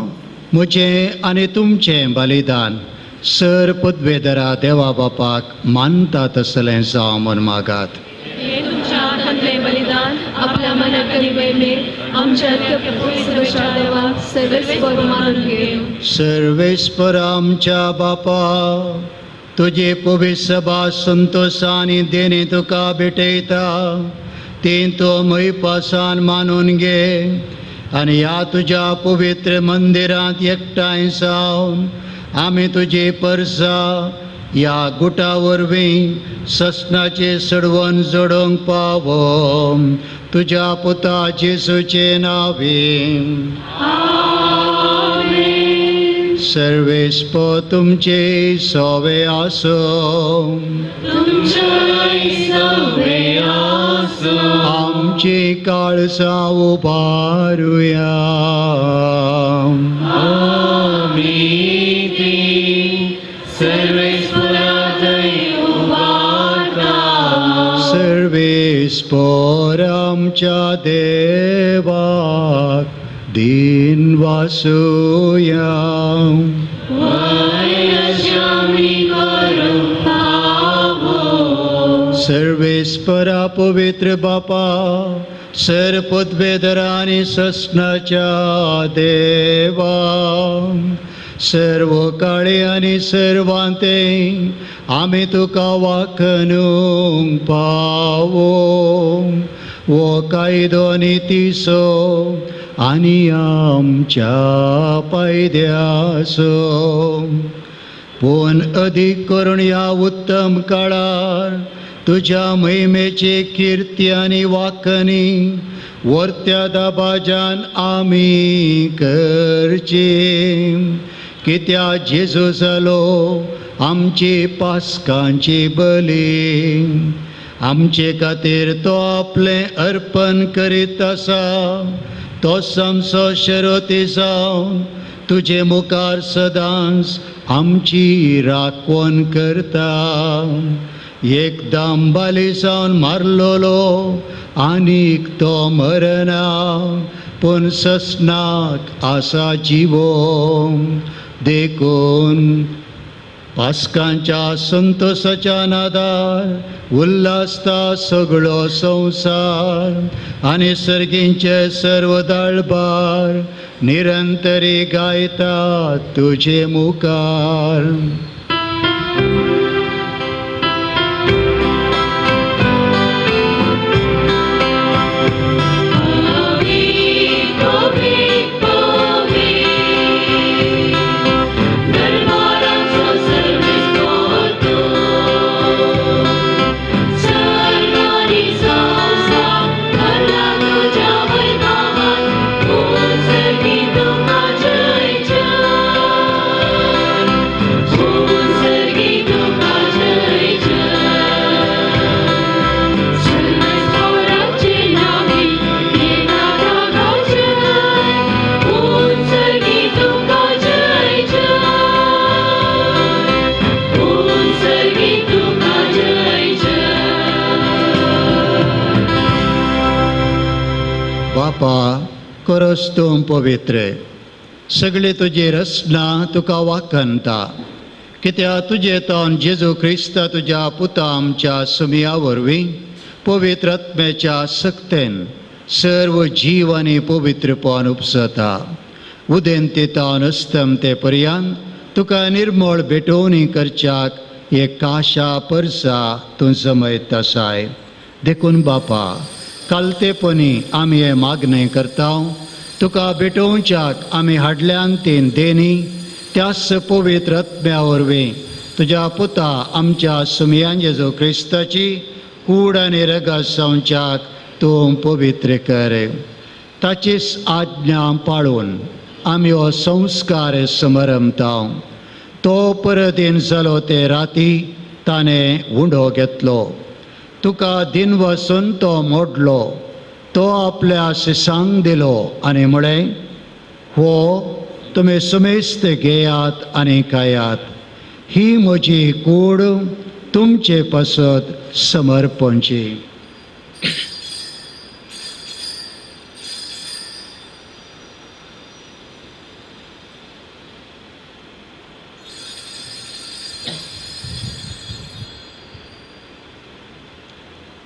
म्हजें आनी तुमचें बलिदान सर पदवेदरा देवा बापाक मानता तसलें जावं म्हूण मागात. तुमच्या हातांतलें बलिदान आपल्या मनाक आनी आमच्या देवाक सर्वेस्पर मानून घेवं. सर्वेस्पर आमच्या बापा, तुजी पवित्र सभा संतोषान देणे तुका भेटयता ती तूं म्हयपासान मानून घे आनी ह्या तुज्या पवित्र मंदिरांत एकठांय जावन आमी तुजी परसा ह्या गुटा वरवीं ससनाचे सडवण जोडूंक पावो तुज्या पुता जेजूचे नांवे. सर्वेस्पर तुमचे सवे आसो. आमची काळसां उबारुया. सर्वेस्पर आमच्या देवाक दिन वासुया. सर्वेस्परा पवित्र बापा, सर पदवेदरा आनी ससनाच्या देवा, सर्व काळे आनी सर्वांते आमी तुका वाखणूंक पावो. वो कायदो आनी तिसो आनी आमच्या पायद्यासो पूण अदीक करून ह्या उत्तम काळार तुज्या महिमेची किर्ती आनी वाखणी वर्त्या दबाजान आमी करची. कित्या जेजू जालो आमची पास्कांची बली, आमचे खातीर तो आपलें अर्पण करीत आसा. तो आमचो शरती जावन तुजे मुखार सदांच आमची राखवण करता. एकदम बाली जावन मारलोलो आनीक तो मरना, पूण ससनाक आसा जिवो. देखून पास्कांच्या संतोषाच्या नादार उल्हासता सगळो संवसार आनी सर्गींचे सर्व दळबार निरंतरी गायता तुजे मुखार. बापा, करस तूं पवित्र, सगळी तुजी रचना तुका वाखणता. कित्या तुजे तोन जेजू क्रिस्ता तुज्या पुता आमच्या सुमया वरवीं पवित्र आत्म्याच्या सक्तेन सर्व जीव आनी पवित्रपण उपसता. उदेंती तावन अस्तमते पर्यंत तुका निर्मळ भेटोवणी करच्याक एक काशा परसा तूं जमयत आसाय. देखून बापा, कालतेपणी आमी हें मागणें करता, तुका भेटोवच्याक आमी हाडल्यान तीन देणी त्याच पवित्र आत्म्या वरवीं तुज्या पुता आमच्या सुमयान जेजू क्रिस्ताची कूड आनी रगत जावच्याक तूं पवित्र कर. ताचीच आज्ञा पाळून आमी हो संस्कार समरमता. तो परत जालो ते राती ताणें उंडो घेतलो, तुका दिन वसून तो मोडलो, तो आपल्या शिसांक दिलो आनी म्हळें, हो तुमी सुमेस्त घेयात आनी खायात, ही म्हजी कूड तुमचे पासत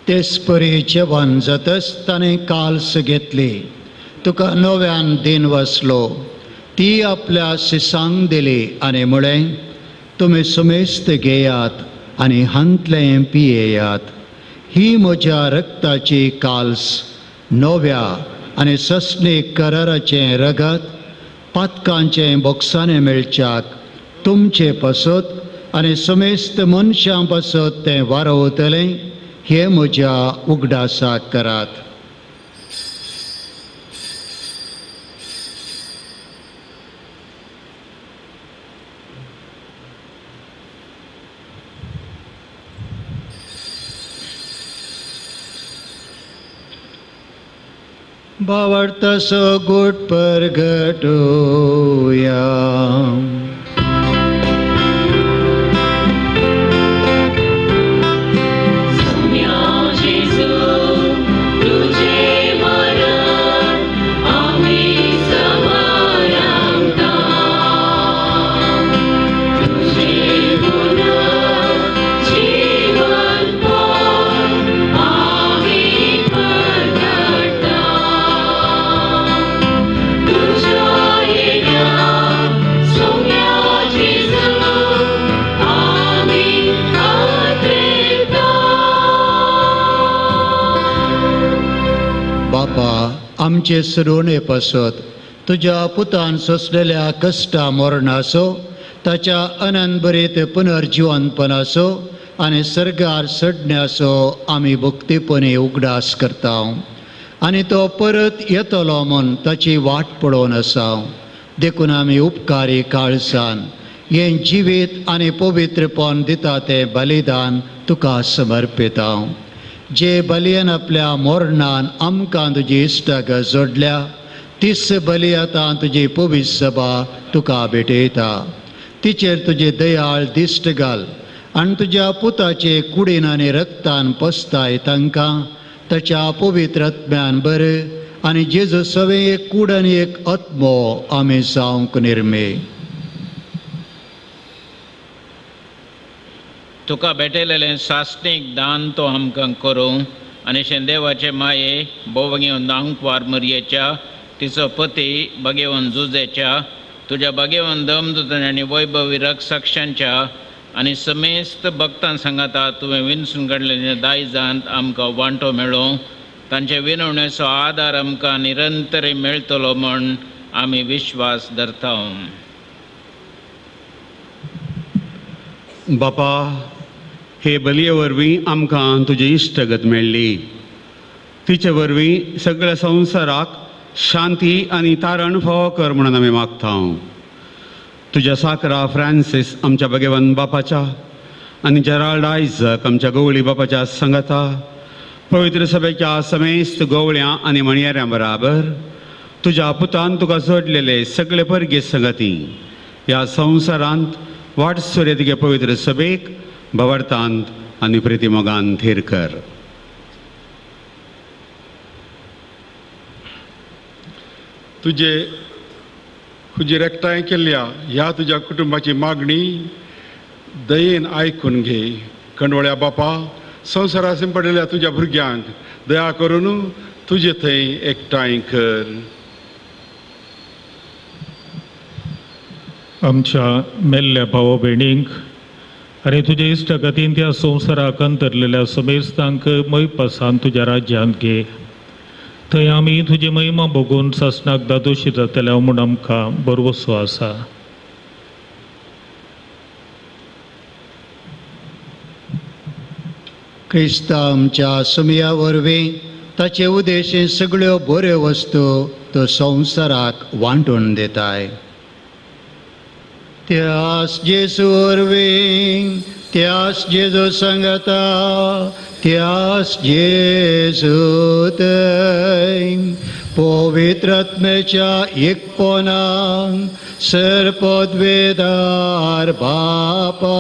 तेच परी जेवण जातच ताणें काल्स घेतली, तुका नव्यान दिन वसलो, ती आपल्या शिसांक दिली आनी म्हळें, तुमी सुमेस्त घेयात आनी हांतलें पियेयात. ही म्हज्या रक्ताची काल्स, नव्या आनी सस्नीक कराराचें रगत, पातकांचें बोक्साणें मेळच्याक तुमचे पासत आनी समेस्त मनशां पासत तें वारवतलें. हें म्हज्या उगडासाक करात. भावार्थाचो गोट परगटोया. बापा, आमचे सुरोणे पासत तुज्या पुतान सोंसलेल्या कश्टा मरणाचो, ताच्या अनंतभरीत पुनर्जिवनपणाचो आनी सर्गार चडण्याचो आमी भक्तीपणी उगडास करता आनी तो परत येतलो म्हूण ताची वाट पळोवन आसा. देखून आमी उपकारी काळसान हें जिवीत आनी पवित्रपण दिता तें बलिदान तुका समर्पिता. जे बलयन आपल्या मरणान आमकां तुजी इश्टागत जोडल्या, तीच बली आतां तुजी पवित्र सभा तुका भेटयता. तिचेर तुजी दयाळ दिश्ट घाल आनी तुज्या पुताचे कुडीन आनी रक्तान पसताय तांकां ताच्या पवित्र आत्म्यान बरें आनी जेजू सवें एक कूड आनी एक आत्मो आमी जावंक निर्मे. तुका भेटयलेलें सासणीक दान तो आमकां करूं आनी शेंदेवाचे माये भोवगेवन दांकवार मरयेच्या, तिचो पती भगेवन जुजेच्या, तुज्या भगेवन दमदूतांच्या आनी वैभवी रक्षांच्या आनी समेस्त भक्तां सांगाता तुवें विनसून काडलेल्या दायजांत आमकां वांटो मेळों. तांचे विनवणेचो आदार आमकां निरंतर मेळटलो म्हूण आमी विश्वास धरता. बापा, हे बलये वरवीं आमकां तुजी इश्टगत मेळ्ळी. तिचे वरवीं सगळ्या संवसाराक शांती आनी तारण फावो कर म्हणून आमी मागता. तुज्या साकरा फ्रांसीस आमच्या भगवान बापाच्या आनी जेराल्ड आयजक आमच्या गवळी बापाच्या सांगाता पवित्र सभेच्या समेस्त गवळ्यां आनी म्हणयाऱ्यां बराबर तुज्या पुतान तुका जोडलेले सगळे परगे संगती ह्या संवसारांत वाटसुरे तुगे पवित्र सभेक भवर्थांत आनी प्रितीमोगान थीर कर. तुजे तुजी एकठांय केल्ल्या ह्या तुज्या कुटुंबाची मागणी दयेन आयकून घे. कंडवळ्या बापा, संवसारांत पडिल्ल्या तुज्या भुरग्यांक दया करून तुजे थंय एकठांय कर. आमच्या मेल्ल्या भाव भयणींक आनी तुजे इश्टागतीन त्या संवसाराक अंतरलेल्या समेस्तांक मयपासान तुज्या राज्यांत घे. थंय आमी तुजी महिमा भोगून सासणाक दादोशी जातल्या म्हूण आमकां भरवसो आसा. क्रिस्ता आमच्या सुमया वरवीं ताचे उदेशी सगळ्यो बऱ्यो वस्तू तो संवसाराक वांटून दिताय. त्यास जेजू वरवीं, त्यास जेजू सांगता, त्यास जेजू थंय पवित्र आत्म्याच्या एकपणान सर्वपदवेदार बापा,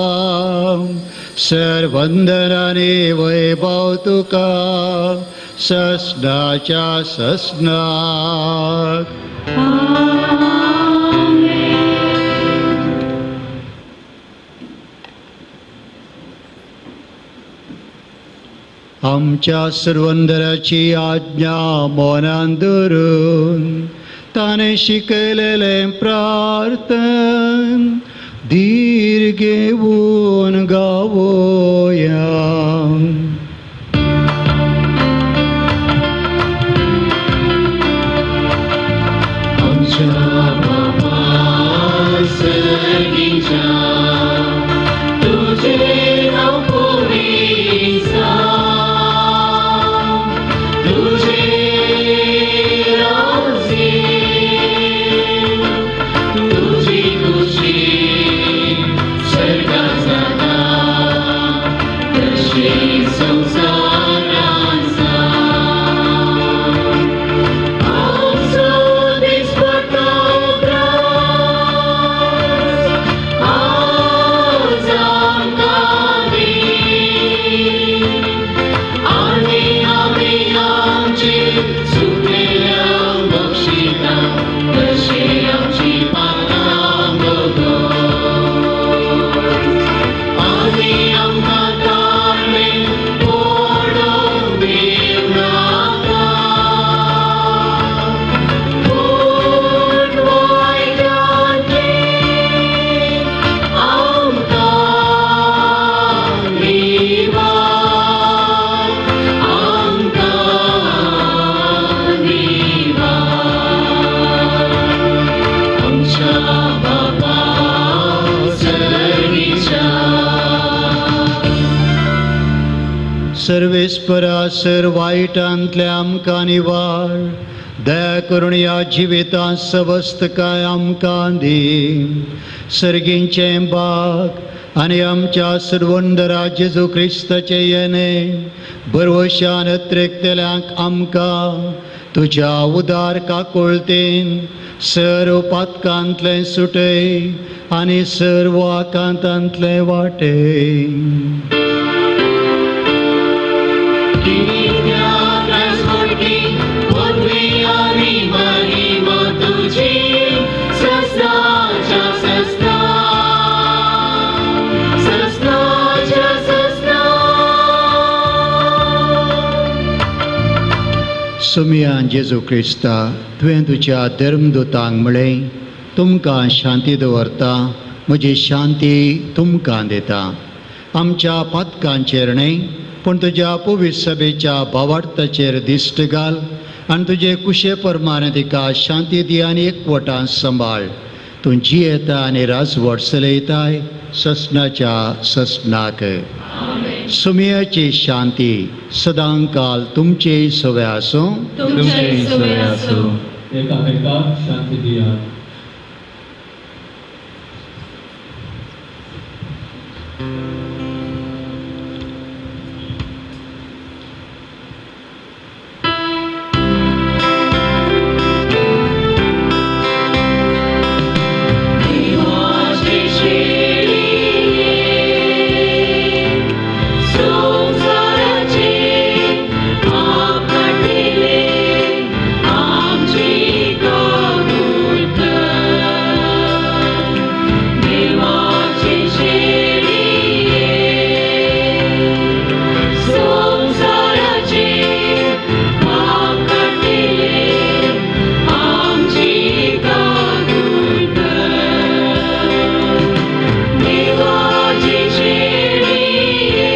सर्वंदनाने वैभव तुका ससनाच्या ससनाक. आमच्या सर्वंदराची आज्ञा मनान धरून ताणें शिकयलेलें प्रार्थन धीर घेवन गावोया. आमच्या बापा सर्गीच्या तुझे नांव पवित्र जावं, तुझे राज्य येवं, तुझी खुशी स्वर्गात जाता तशी संवसारांत जावं. आमचो दिसपट्टो ग्रास आज आमकां दी, आनी आमी आमची चुकलेल्यांक बक्षिता तशी आमची पापां भोगोस. आनी आमकां ताळमेळ पडोवंक दिवनाका, पूण वायटांतलें आमकां निवार, आमकां निवार. आमच्या बापा सर्गीच्या. सर्वेस्परा सर वायटांतल्या आमकां निवार, दया करून ह्या जिवितांत सवस्तकाय आमकां दी. सर्गींचें बाग आनी आमच्या सर्वंदरा जेजू क्रिस्ताचें येणें भरवशान अत्रेकतल्यांक आमकां तुज्या उदार काकुळतेन सर्व पातकांतलें सुटय आनी सर्व आकांतांतलें वाटय. कित्याक राजवटी पदवी आनी महिमा तुजी ससनाच्या ससना, ससनाच्या ससना. सुमियान जेजू क्रिस्ता, तुवें तुज्या धर्मदूतांक म्हळें, तुमकां शांती दवरता, म्हजी शांती तुमकां दिता. आमच्या पातकांचेर न्हय पूण तुज्या पवित्र सभेच्या भावार्थाचेर दिश्ट घाल आनी तुजे कुशे प्रमाणे तिका शांती दी आनी एकवटान सांबाळ. तूं जियेता आनी राजवट चलयताय ससनाच्या ससनाक. सुमियाची शांती सदांकाल तुमचे सवे आसूं. तुमचे सवे आसूं. एकामेकाक शांती दियात. देवाची शेळये संवसाराचे पाप काडटले आमची काकूळ कर. देवाची शेळये संवसाराचे पाप काडटले आमची काकूळ कर. देवाची शेळये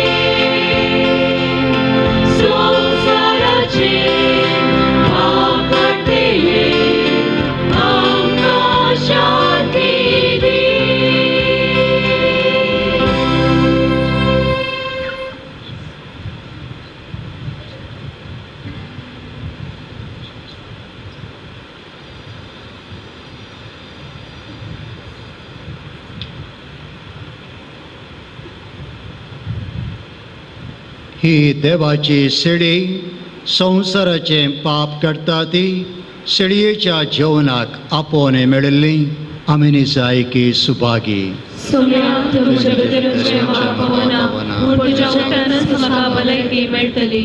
संवसाराचे पाप काडटले आमकां शांती दी. ही देवाची शिडी संवसाराचें पाप काडटा ती शिडयेच्या जेवणाक आपोवणें मेळिल्ली आमी निजायकी सुभागी. सोम्या तुमच्या भितर म्हाका पावना, पूण तुज्या उतरानच म्हाका भलायकी मेळटली.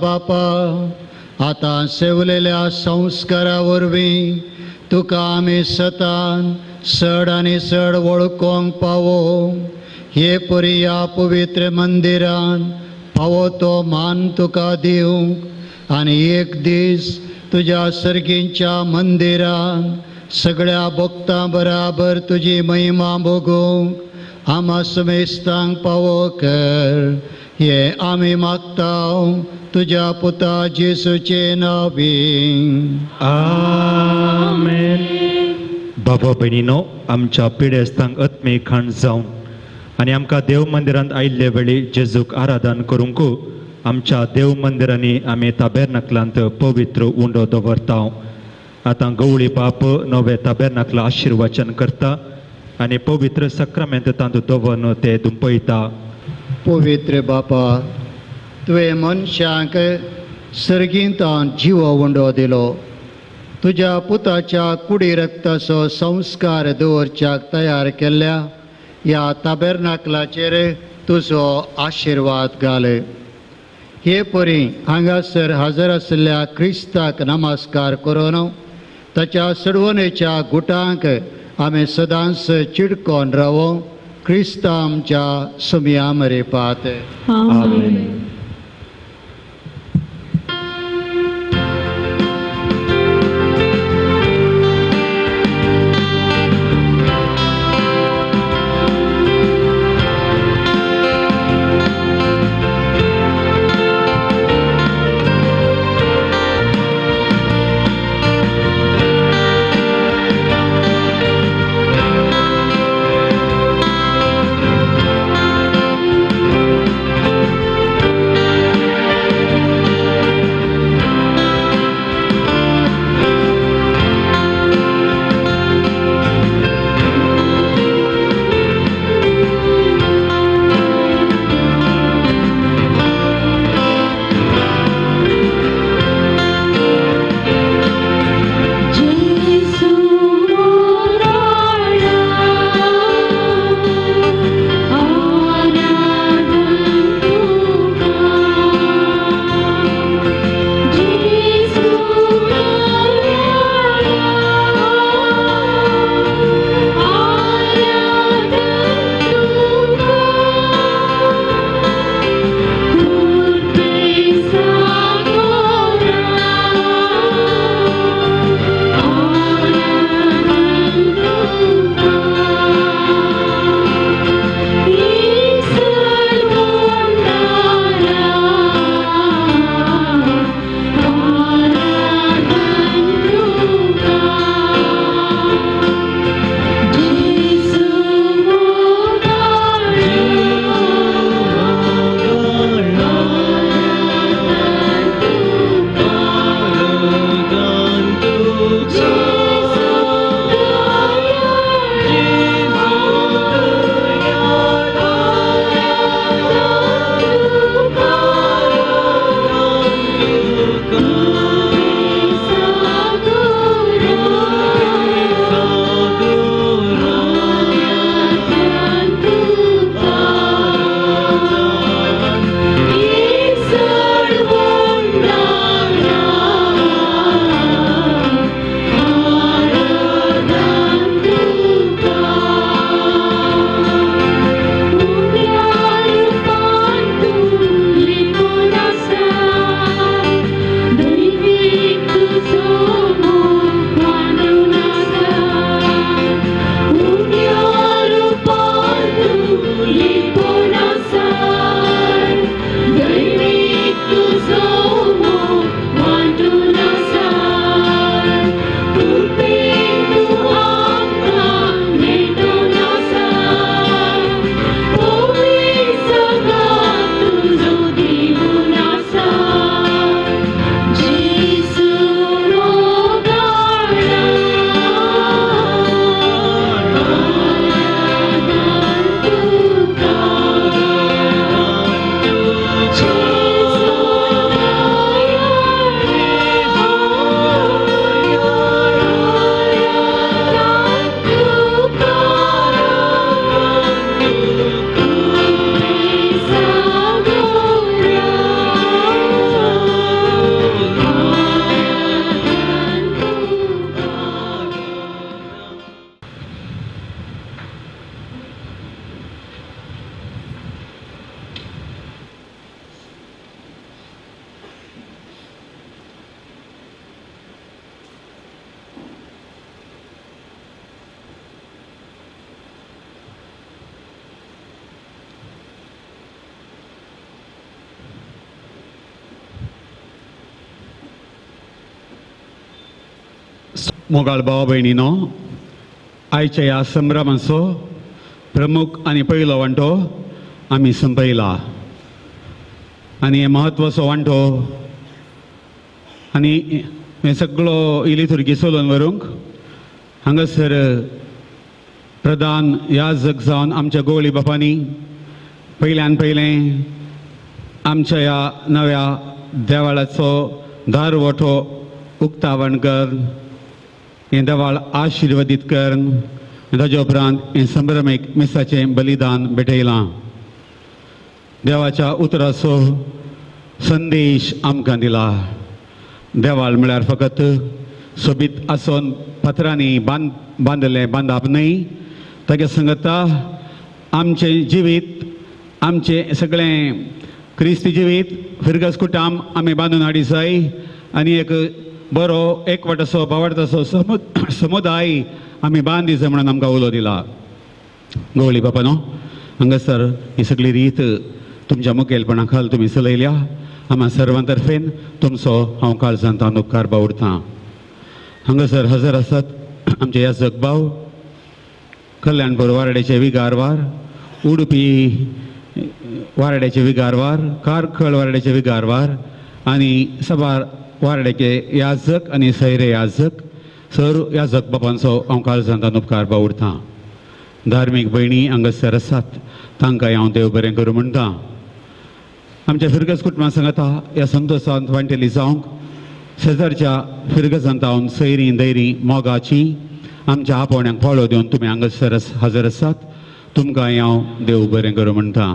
बापा, आतां सेवलेल्या संस्कारा वरवीं तुका आमी सतान चड आनी चड वळखोंक पावो। हे परी ह्या पवित्र मंदिरान फावो तो मान तुका दिवंक आनी एक दीस तुज्या सर्गींच्या मंदिरान सगळ्या भक्तां बराबर तुजी महिमा भोगूंक आमा समेस्तांक पावो कर। हे आमी मागता तुज्या पुता जेसूचे नांवी। आमेन। बाबा भयणीनो, आमच्या पिडेस्तांक आत्मीक खाण जावन आनी आमकां देव मंदिरांत आयिल्ले वेळी जेजूक आराधन करूंक आमच्या देव मंदिरांनी आमी ताबेरनाकलांत पवित्र उंडो दवरता। आतां गवळी बाप नवे ताबेरनाकला आशिर्वचन करता आनी पवित्र सक्रामेंत तांतूत दवरून ते दुंपयता। पवित्र बापा, तुवें मनशांक सर्गींतान जिवो उंडो दिलो। तुज्या पुताच्या कुडी रक्ताचो संस्कार दवरच्याक तयार केल्ल्या ह्या ताबेरनाकलाचेर तुजो आशिर्वाद घाल। हे परी हांगासर हजर आशिल्ल्या क्रिस्ताक नमस्कार करून ताच्या सडवणेच्या गुटांक आमी सदांच चिडकोन रावो। क्रिस्ता आमच्या सुमया मरेपात। आमेन। मोगाळ भाव भयणीनो, आयच्या ह्या संभ्रमाचो प्रमुख आनी पयलो वांटो आमी संपयला आनी हे म्हत्वाचो वांटो आनी हें सगळो इली तुर्गी चलोवन व्हरूंक हांगासर प्रधान याजक जावन आमच्या गोवळी बापांनी पयल्यान पयलें आमच्या ह्या नव्या देवाळाचो दारवठो उक्तावण कर, हें देवाळ आशिर्वादीत कर, ताज्या उपरांत हें संभ्रमीक मिसाचें बलिदान भेटयलां. देवाच्या उतराचो संदेश आमकां दिला. देवाळ म्हळ्यार फकत सोबीत आसून फातरांनी बांदलें बांदप न्हय, तागे संगता आमचें जिवीत, आमचें सगळें क्रिस्ती जिवीत फिरगस कुटाम आमी बांदून हाडी जाय आनी एक बरो एकवटाचो भावार्थाचो समुदाय आमी बांदी जाय म्हणून आमकां उलो दिला. गवळी बापा न्हू, हांगासर ही सगळी रीत तुमच्या मुखेलपणा खाल तुमी चलयल्या. आमा सर्वां तर्फेन तुमचो हांव काळजांत उपकार बावडतां. हांगासर हजर आसात आमचे याजक भाव, कल्याणपूर वारड्याचे विगारवार, उडुपी वारड्याचे विगारवार, कारखळ वारड्याचे विगारवार आनी सबार वारड्याचे याजक आनी सैरे याजक, सर याजक बापांचो हांव काळजांत उपकार बावडतां. धार्मीक भयणी हांगासर आसात तांकां हांव देव बरें करूं म्हणटा. आमच्या फिरगज कुटुंबा सांगता ह्या संतोशांत वांटेली जावंक शेजारच्या फिरगजांत हांव सैरी दैरी मोगाची आमच्या आपोवण्याक पाळो दिवन तुमी हांगासर हजर आसात, तुमकां हांव देव बरें करूं म्हणटा.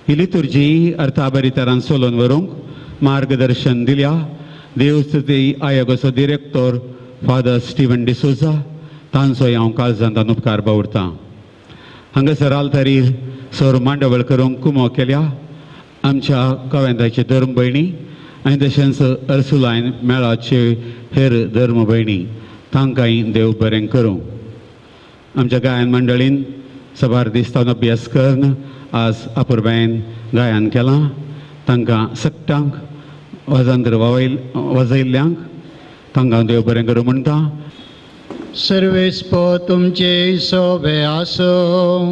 ही लितुर्जी अर्थाबरी तरान चलोवन व्हरूंक मार्गदर्शन दिल्या देवस्तुती आयोगाचो डिरेक्टर फादर स्टिवन डिसोजा तांचो हांव काळजांत उपकार बावडतां. हांगासर आल्तारीर सर मांडवळ करूंक कुमो केल्या आमच्या कवेंताचे धर्म भयणी आनी तशेंच अर्सुलायन मेळाचे हेर धर्म भयणी तांकांय देव बरें करूं. आमच्या गायन मंडळीन सबार दीस तावन अभ्यास करून आज अपुरबायेन गायन केलां. तांकां सगटांक वाजांतर वाजयल्ल्यांक तांकां देव बरें करूं म्हणटा. सर्वेस्पो तुमचे सोबे आसूं.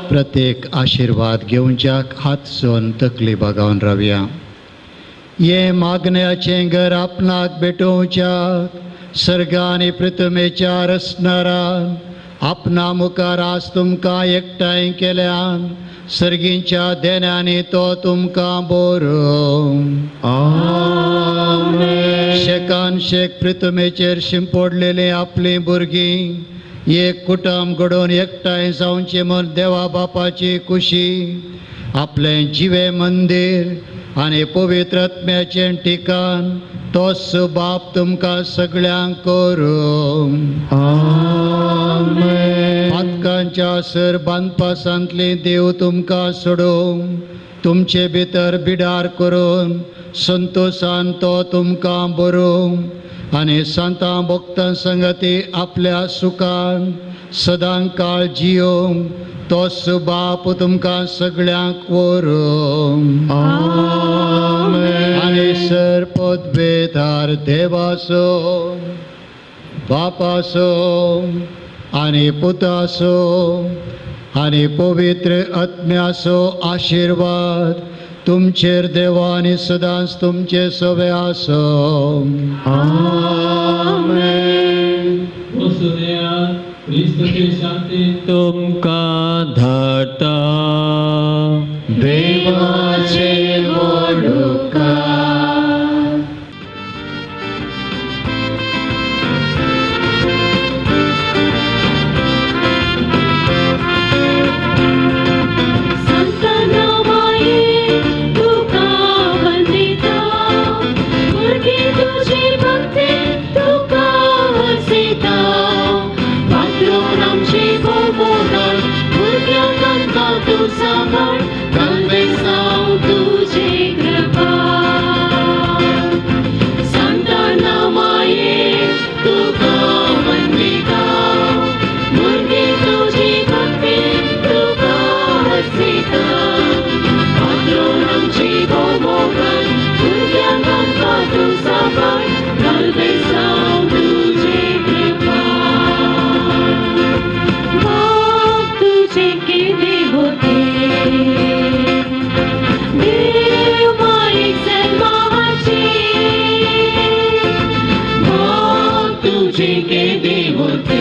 प्रत्येक आशिर्वाद घेवच्याक हात सोन तकली बागावन रावया. हे मागण्याचें घर आपणाक भेटोवच्याक सर्ग आनी पृथ्वेच्या रचणारान आपणा मुखार आज तुमकां एकठांय केल्यान सर्गींच्या देण्यांनी तो तुमकां बरोवं. शेकान शेक पृथ्वेचेर शिंपडलेलीं आपलीं भुरगीं एक कुटुंब घडोवन एकठांय जावचें म्हूण देवा बापाची खुशी आपलें जिवें मंदीर आनी पवित्र आत्म्याचें ठिकाण तोच बाप तुमकां सगळ्यांक करूं. पातकांच्या सर बांदपासांतली देव तुमकां सोडूं, तुमचे भितर बिडार करून संतोशान तो तुमकां बरोवं आनी सांतां भक्तां संगती आपल्या सुखान सदां काळ जियोवंक तोच बाप तुमकां सगळ्यांक व्हरूं. आनी सर पदवेदार देवाचो बापाचो आनी पुताचो आनी पवित्र आत्म्याचो आशिर्वाद तुमचेर देवा आनी सदांच तुमचे सवे आसूं. आमेन. तुमकां धाडटा देवाचे वडुकार. Salve, salve, तुझे के देवते।